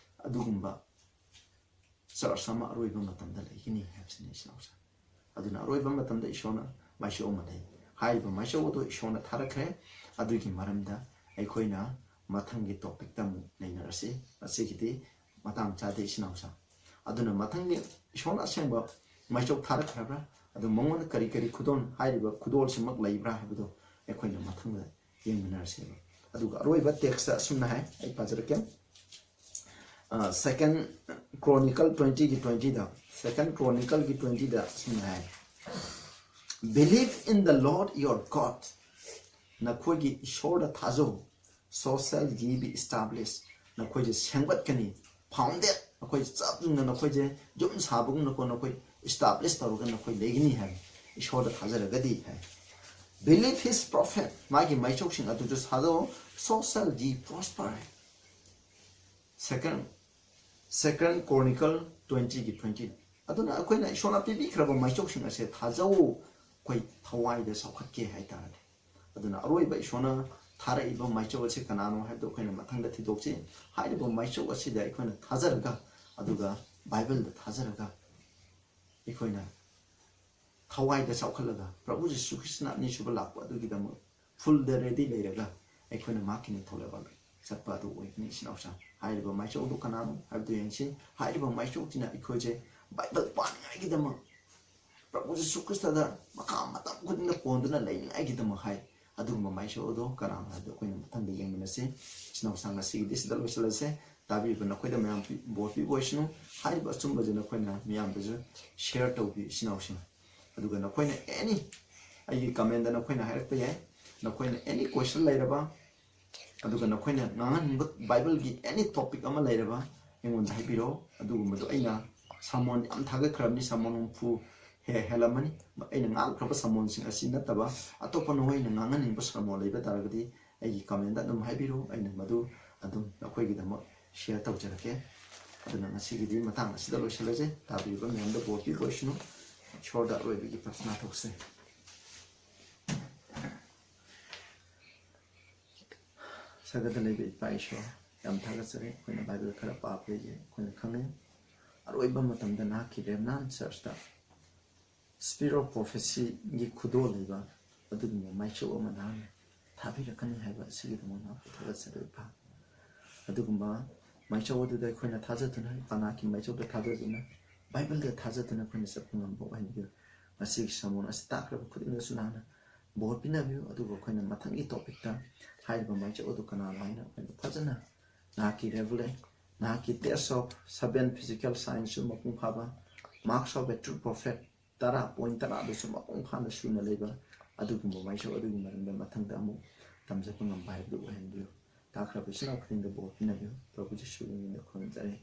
ꯑꯗꯨꯒꯨꯝꯕ ꯆꯔꯆ ꯑꯃ ꯑꯔꯣꯏꯕ ꯃꯇꯝꯗ ꯂꯩꯒꯅꯤ ꯍꯥꯏꯕꯁꯤꯅꯤ, ꯏꯆꯤꯟ ꯏꯅꯥꯎꯁꯤꯡ꯫ ꯑꯗꯨꯅ ꯑꯔꯣꯏꯕ ꯃꯇꯝꯗ ꯏꯁꯣꯔꯅ ꯃꯥꯏꯆꯧ ꯑꯃ ꯂꯩ꯫ ꯍꯥꯏꯔꯤꯕ ꯃꯥꯏꯆꯧ ꯑꯗꯨ ꯏꯁꯣꯔꯅ ꯊꯥꯔꯛꯈ꯭ꯔꯦ꯫ ꯑꯗꯨꯒꯤ ꯃꯔꯝꯗ ꯑꯩꯈꯣꯏꯅ ꯃꯊꯪꯒꯤ ꯇꯣꯄꯤꯛꯇ ꯑꯃꯨꯛ ꯅꯩꯅꯔꯁꯤ꯫ ꯉꯁꯤꯒꯤꯗꯤ ꯃꯇꯥꯡ ꯆꯥꯗꯦ, ꯏꯆꯤꯟ ꯏꯅꯥꯎꯁꯤꯡ꯫ ꯑꯗꯨꯅ ꯃꯊꯪꯒꯤ ꯏꯁꯣꯔꯅ ꯑꯁꯦꯡꯕ ꯃꯥꯏꯆꯧ ꯊꯥꯔꯛꯈ꯭ꯔꯕ꯭ꯔꯥ? ꯑꯗꯨ ꯃꯉꯣꯟꯗ ꯀꯔꯤ ꯀꯔꯤ ꯈꯨꯗꯣꯜ, ꯍꯥꯏꯔꯤꯕ ꯈꯨꯗꯣꯜꯁꯤꯃꯛ ꯂꯩꯕ꯭ꯔꯥ ꯍꯥꯏꯕꯗꯨ ꯑꯩꯈꯣꯏꯅ ꯃꯊꯪꯗ ꯌꯦꯡꯃꯤꯟꯅꯔꯁꯦꯕ꯫ ꯑꯗꯨꯒ ꯑꯔꯣꯏꯕ ꯇꯦꯛꯁꯇ ꯑꯁꯨꯝꯅ ꯍꯥꯏ, ꯑꯩ ꯄꯥꯖꯔꯛꯀꯦ꯫ ꯁꯦꯀꯦꯟ ꯀ꯭ꯔꯣꯅꯤꯀꯜ ꯇ꯭ꯋꯦꯟꯇꯤꯒꯤ ꯇ꯭ꯋꯦꯟꯇꯤꯗ, ꯁꯦꯀꯦꯟ ꯀ꯭ꯔꯣꯅꯤꯀꯜꯒꯤ ꯇ꯭ꯋꯦꯟꯇꯤꯗ ꯑꯁꯨꯝꯅ ꯍꯥꯏ, "Believe in the Lord your God." ꯅꯈꯣꯏꯒꯤ ꯏꯁꯣꯔꯗ ꯊꯥꯖꯧ, "so shall ye be established." ꯅꯈꯣꯏꯁꯦ ꯁꯦꯝꯒꯠꯀꯅꯤ, ꯐꯥꯎꯟꯗꯦꯠ, ꯅꯈꯣꯏ ꯆꯞ ꯌꯨꯡꯅ ꯅꯈꯣꯏꯁꯦ ꯌꯨꯝ ꯁꯥꯕꯒꯨꯝꯅꯀꯣ, ꯅꯈꯣꯏ ꯏꯁꯇꯥꯕ꯭ꯂꯤꯁ ꯇꯧꯔꯒ ꯅꯈꯣꯏ ꯂꯩꯒꯅꯤ ꯍꯥꯏ, ꯏꯁꯣꯔꯗ ꯊꯥꯖꯔꯒꯗꯤ ꯍꯥꯏ꯫ "Believe his prophet." ꯃꯥꯒꯤ ꯃꯥꯏꯆꯧꯁꯤꯡ ꯑꯗꯨꯗ ꯊꯥꯖꯧ, "so shall ye prosper." ꯁꯦꯀꯦꯟ Second Chronicle twenty ꯒꯤ twenty꯫ ꯑꯗꯨꯅ ꯑꯩꯈꯣꯏꯅ ꯏꯁꯣꯔꯅ ꯄꯤꯕꯤꯈ꯭ꯔꯕ ꯃꯥꯏꯆꯧꯁꯤꯡ ꯑꯁꯦ ꯊꯥꯖꯧ, ꯑꯩꯈꯣꯏ ꯊꯋꯥꯏꯗ ꯆꯥꯎꯈꯠꯀꯦ ꯍꯥꯏꯇꯥꯔꯗꯤ꯫ ꯑꯗꯨꯅ ꯑꯔꯣꯏꯕ ꯏꯁꯣꯔꯅ ꯊꯥꯔꯛꯏꯕ ꯃꯥꯏꯆꯧ ꯑꯁꯤ ꯀꯅꯥꯅꯣ ꯍꯥꯏꯕꯗꯨ ꯑꯩꯈꯣꯏꯅ ꯃꯊꯪꯗ ꯊꯤꯗꯣꯛꯁꯤ꯫ ꯍꯥꯏꯔꯤꯕ ꯃꯥꯏꯆꯧ ꯑꯁꯤꯗ ꯑꯩꯈꯣꯏꯅ ꯊꯥꯖꯔꯒ, ꯑꯗꯨꯒ ꯕꯥꯏꯕꯜꯗ ꯊꯥꯖꯔꯒ, ꯑꯩꯈꯣꯏꯅ ꯊꯋꯥꯏꯗ ꯆꯥꯎꯈꯠꯂꯒ ꯄ꯭ꯔꯚꯨ ꯖꯤꯁꯨ ꯈ꯭ꯔꯤꯁꯇꯅ ꯑꯅꯤꯁꯨꯕ ꯂꯥꯛꯄ ꯑꯗꯨꯒꯤꯗꯃꯛ full ready ꯂꯩꯔꯒ ꯑꯩꯈꯣꯏꯅ ꯃꯍꯥꯛꯀꯤ ꯅꯤꯡꯊꯧ ꯂꯩꯕꯥꯛ ꯆꯠꯄ ꯑꯗꯨ ꯑꯣꯏꯒꯅꯤ꯫ ꯏꯆꯤꯟ ꯏꯅꯥꯎꯁꯤꯡ, ꯍꯥꯏꯔꯤꯕ ꯃꯥꯏꯆꯧ ꯑꯗꯨ ꯀꯅꯥꯅꯣ ꯍꯥꯏꯕꯗꯨ ꯌꯦꯡꯁꯤ꯫ ꯍꯥꯏꯔꯤꯕ ꯃꯥꯏꯆꯧꯁꯤꯅ ꯑꯩꯈꯣꯏꯁꯦ ꯕꯥꯏꯕꯜ ꯄꯥꯅꯤꯡꯉꯥꯏꯒꯤꯗꯃꯛ, ꯄ꯭ꯔꯚꯨ ꯖꯤꯁꯨ ꯈ꯭ꯔꯤꯁꯇꯗ ꯃꯈꯥ ꯃꯇꯝ ꯈꯨꯗꯤꯡꯗ ꯄꯣꯟꯗꯨꯅ ꯂꯩꯅꯤꯡꯉꯥꯏꯒꯤꯗꯃꯛ ꯍꯥꯏ꯫ ꯑꯗꯨꯒꯨꯝꯕ ꯃꯥꯏꯆꯧ ꯑꯗꯣ ꯀꯅꯥꯅꯣ ꯍꯥꯏꯕꯗꯣ ꯑꯩꯈꯣꯏꯅ ꯃꯊꯪꯗ ꯌꯦꯡꯃꯤꯟꯅꯁꯤ꯫ ꯏꯆꯤꯟ ꯏꯅꯥꯎꯁꯤꯡ, ꯉꯁꯤꯒꯤꯗꯤ ꯁꯤꯗ ꯂꯣꯏꯁꯤꯜꯂꯁꯦ꯫ ꯇꯥꯕꯤꯕ ꯅꯈꯣꯏꯗ ꯃꯌꯥꯝ ꯄꯤ-, ꯕꯣꯔ ꯄꯤꯕ ꯑꯣꯏꯁꯅꯨ꯫ ꯍꯥꯏꯔꯤꯕ ꯑꯆꯨꯝꯕꯁꯦ ꯅꯈꯣꯏꯅ ꯃꯤꯌꯥꯝꯗꯁꯨ share ꯇꯧꯕꯤꯌꯨ, ꯏꯆꯤꯟ ꯏꯅꯥꯎꯁꯤꯡ꯫ ꯑꯗꯨꯒ ꯅꯈꯣꯏꯅ any, ꯑꯩꯒꯤ comment ꯅꯈꯣꯏꯅ ꯍꯥꯏꯔꯛꯄ ꯌꯥꯏ꯫ ꯅꯈꯣꯏꯅ any question ꯂꯩꯔꯕ, ꯑꯗꯨꯒ ꯅꯈꯣꯏꯅ ꯉꯥꯡꯍꯟꯅꯤꯡꯕ ꯕꯥꯏꯕꯜꯒꯤ any topic ꯑꯃ ꯂꯩꯔꯕ ꯑꯩꯉꯣꯟꯗ ꯍꯥꯏꯕꯤꯔꯛꯑꯣ꯫ ꯑꯗꯨꯒꯨꯝꯕꯗꯣ ꯑꯩꯅ sermon ꯌꯥꯝ ꯊꯥꯒꯠꯈ꯭ꯔꯕꯅꯤ, sermon ꯍꯨꯝꯐꯨ ꯍꯦ-, ꯍꯦꯜꯂꯝꯃꯅꯤ꯫ ꯑꯩꯅ ꯉꯥꯡꯈ꯭ꯔꯕ sermonꯁꯤꯡ ꯑꯁꯤ ꯅꯠꯇꯕ ꯑꯇꯣꯞꯄ ꯅꯈꯣꯏꯅ ꯉꯥꯡꯍꯟꯅꯤꯡꯕ sermon ꯂꯩꯕ ꯇꯥꯔꯒꯗꯤ ꯑꯩꯒꯤ comment ꯑꯗꯨꯝ ꯍꯥꯏꯕꯤꯔꯛꯎ, ꯑꯩꯅ ꯃꯗꯨ ꯑꯗꯨꯝ ꯅꯈꯣꯏꯒꯤꯗꯃꯛ share ꯇꯧꯖꯔꯛꯀꯦ꯫ ꯑꯗꯨꯅ ꯉꯁꯤꯒꯤꯗꯤ ꯃꯇꯥꯡ ꯑꯁꯤꯗ ꯂꯣꯏꯁꯤꯜꯂꯁꯦ꯫ ꯇꯥꯕꯤꯔꯤꯕ ꯃꯌꯥꯝꯗ ꯕꯣꯔ ꯄꯤꯕ ꯑꯣꯏꯁꯅꯨ꯫ ꯏꯁꯣꯔꯗ ꯑꯔꯣꯏꯕꯒꯤ ꯄ꯭ꯔꯊꯅꯥ ꯇꯧꯁꯦ꯫ ꯁꯔꯒꯗ ꯂꯩꯕ ꯏꯄꯥ ꯏꯁꯣꯔ, ꯌꯥꯝ ꯊꯥꯒꯠꯆꯔꯤ꯫ ꯑꯩꯈꯣꯏꯅ ꯕꯥꯏꯕꯜ ꯈꯔ ꯄꯥꯕꯗꯒꯤ ꯑꯩꯈꯣꯏꯅ ꯈꯪꯉꯤ, ꯑꯔꯣꯏꯕ ꯃꯇꯝꯗ ꯅꯍꯥꯛꯀꯤ remnant churchꯇ spirit of prophecyꯒꯤ ꯈꯨꯗꯣꯜ ꯂꯩꯕ ꯑꯗꯨꯒꯨꯝꯕ ꯃꯥꯏꯆꯧ ꯑꯃ ꯅꯍꯥꯛꯅ ꯊꯥꯕꯤꯔꯛꯀꯅꯤ ꯍꯥꯏꯕ ꯑꯁꯤꯒꯤꯗꯃꯛ ꯅꯍꯥꯛꯄꯨ ꯊꯥꯒꯠꯆꯔꯤ ꯏꯄꯥ꯫ ꯑꯗꯨꯒꯨꯝꯕ ꯃꯥꯏꯆꯧ ꯑꯗꯨꯗ ꯑꯩꯈꯣꯏꯅ ꯊꯥꯖꯗꯨꯅ, ꯄꯅꯥꯀꯤ ꯃꯥꯏꯆꯧꯗ ꯊꯥꯖꯗꯨꯅ, ꯕꯥꯏꯕꯜꯗ ꯊꯥꯖꯗꯨꯅ ꯑꯩꯈꯣꯏꯅ ꯆꯠꯄ ꯉꯝꯕ ꯑꯣꯏꯍꯟꯕꯤꯌꯨ꯫ ꯉꯁꯤꯒꯤ sermon ꯑꯁꯤ ꯇꯥꯛꯈ꯭ꯔꯕ ꯈꯨꯗꯤꯡꯗꯁꯨ ꯅꯍꯥꯛꯅ ꯕꯣꯔ ꯄꯤꯅꯕꯤꯌꯨ꯫ ꯑꯗꯨꯒ ꯑꯩꯈꯣꯏꯅ ꯃꯊꯪꯒꯤ topicꯇ ꯍꯥꯏꯔꯤꯕ ꯃꯥꯏꯆꯧ ꯑꯗꯨ ꯀꯅꯥꯅꯣ ꯍꯥꯏꯅ ꯑꯩꯈꯣꯏꯅ ꯐꯖꯅ ꯅꯍꯥꯛꯀꯤ revelation, ꯅꯍꯥꯛꯀꯤ test of seven physical signsꯁꯨ ꯃꯄꯨꯡ ꯐꯥꯕ, marks of a true prophet ꯇꯔꯥ, point ꯇꯔꯥꯗꯨꯁꯨ ꯃꯄꯨꯡ ꯐꯥꯅ ꯁꯨꯅ ꯂꯩꯕ ꯑꯗꯨꯒꯨꯝꯕ ꯃꯥꯏꯆꯧ ꯑꯗꯨꯒꯤ ꯃꯔꯝꯗ ꯃꯊꯪꯗ ꯑꯃꯨꯛ ꯇꯝꯖꯕ ꯉꯝꯕ ꯍꯥꯏꯕꯗꯨ ꯑꯣꯏꯍꯟꯕꯤꯌꯨ꯫ ꯇꯥꯛꯈ꯭ꯔꯕ ꯏꯆꯤꯟ ꯏꯅꯥꯎ ꯈꯨꯗꯤꯡꯗ ꯕꯣꯔ ꯄꯤꯅꯕꯤꯌꯨ꯫ ꯄ꯭ꯔꯚꯨ ꯖꯤꯁꯨꯒꯤ ꯃꯤꯡꯗ ꯈꯨꯔꯨꯝꯖꯔꯤ꯫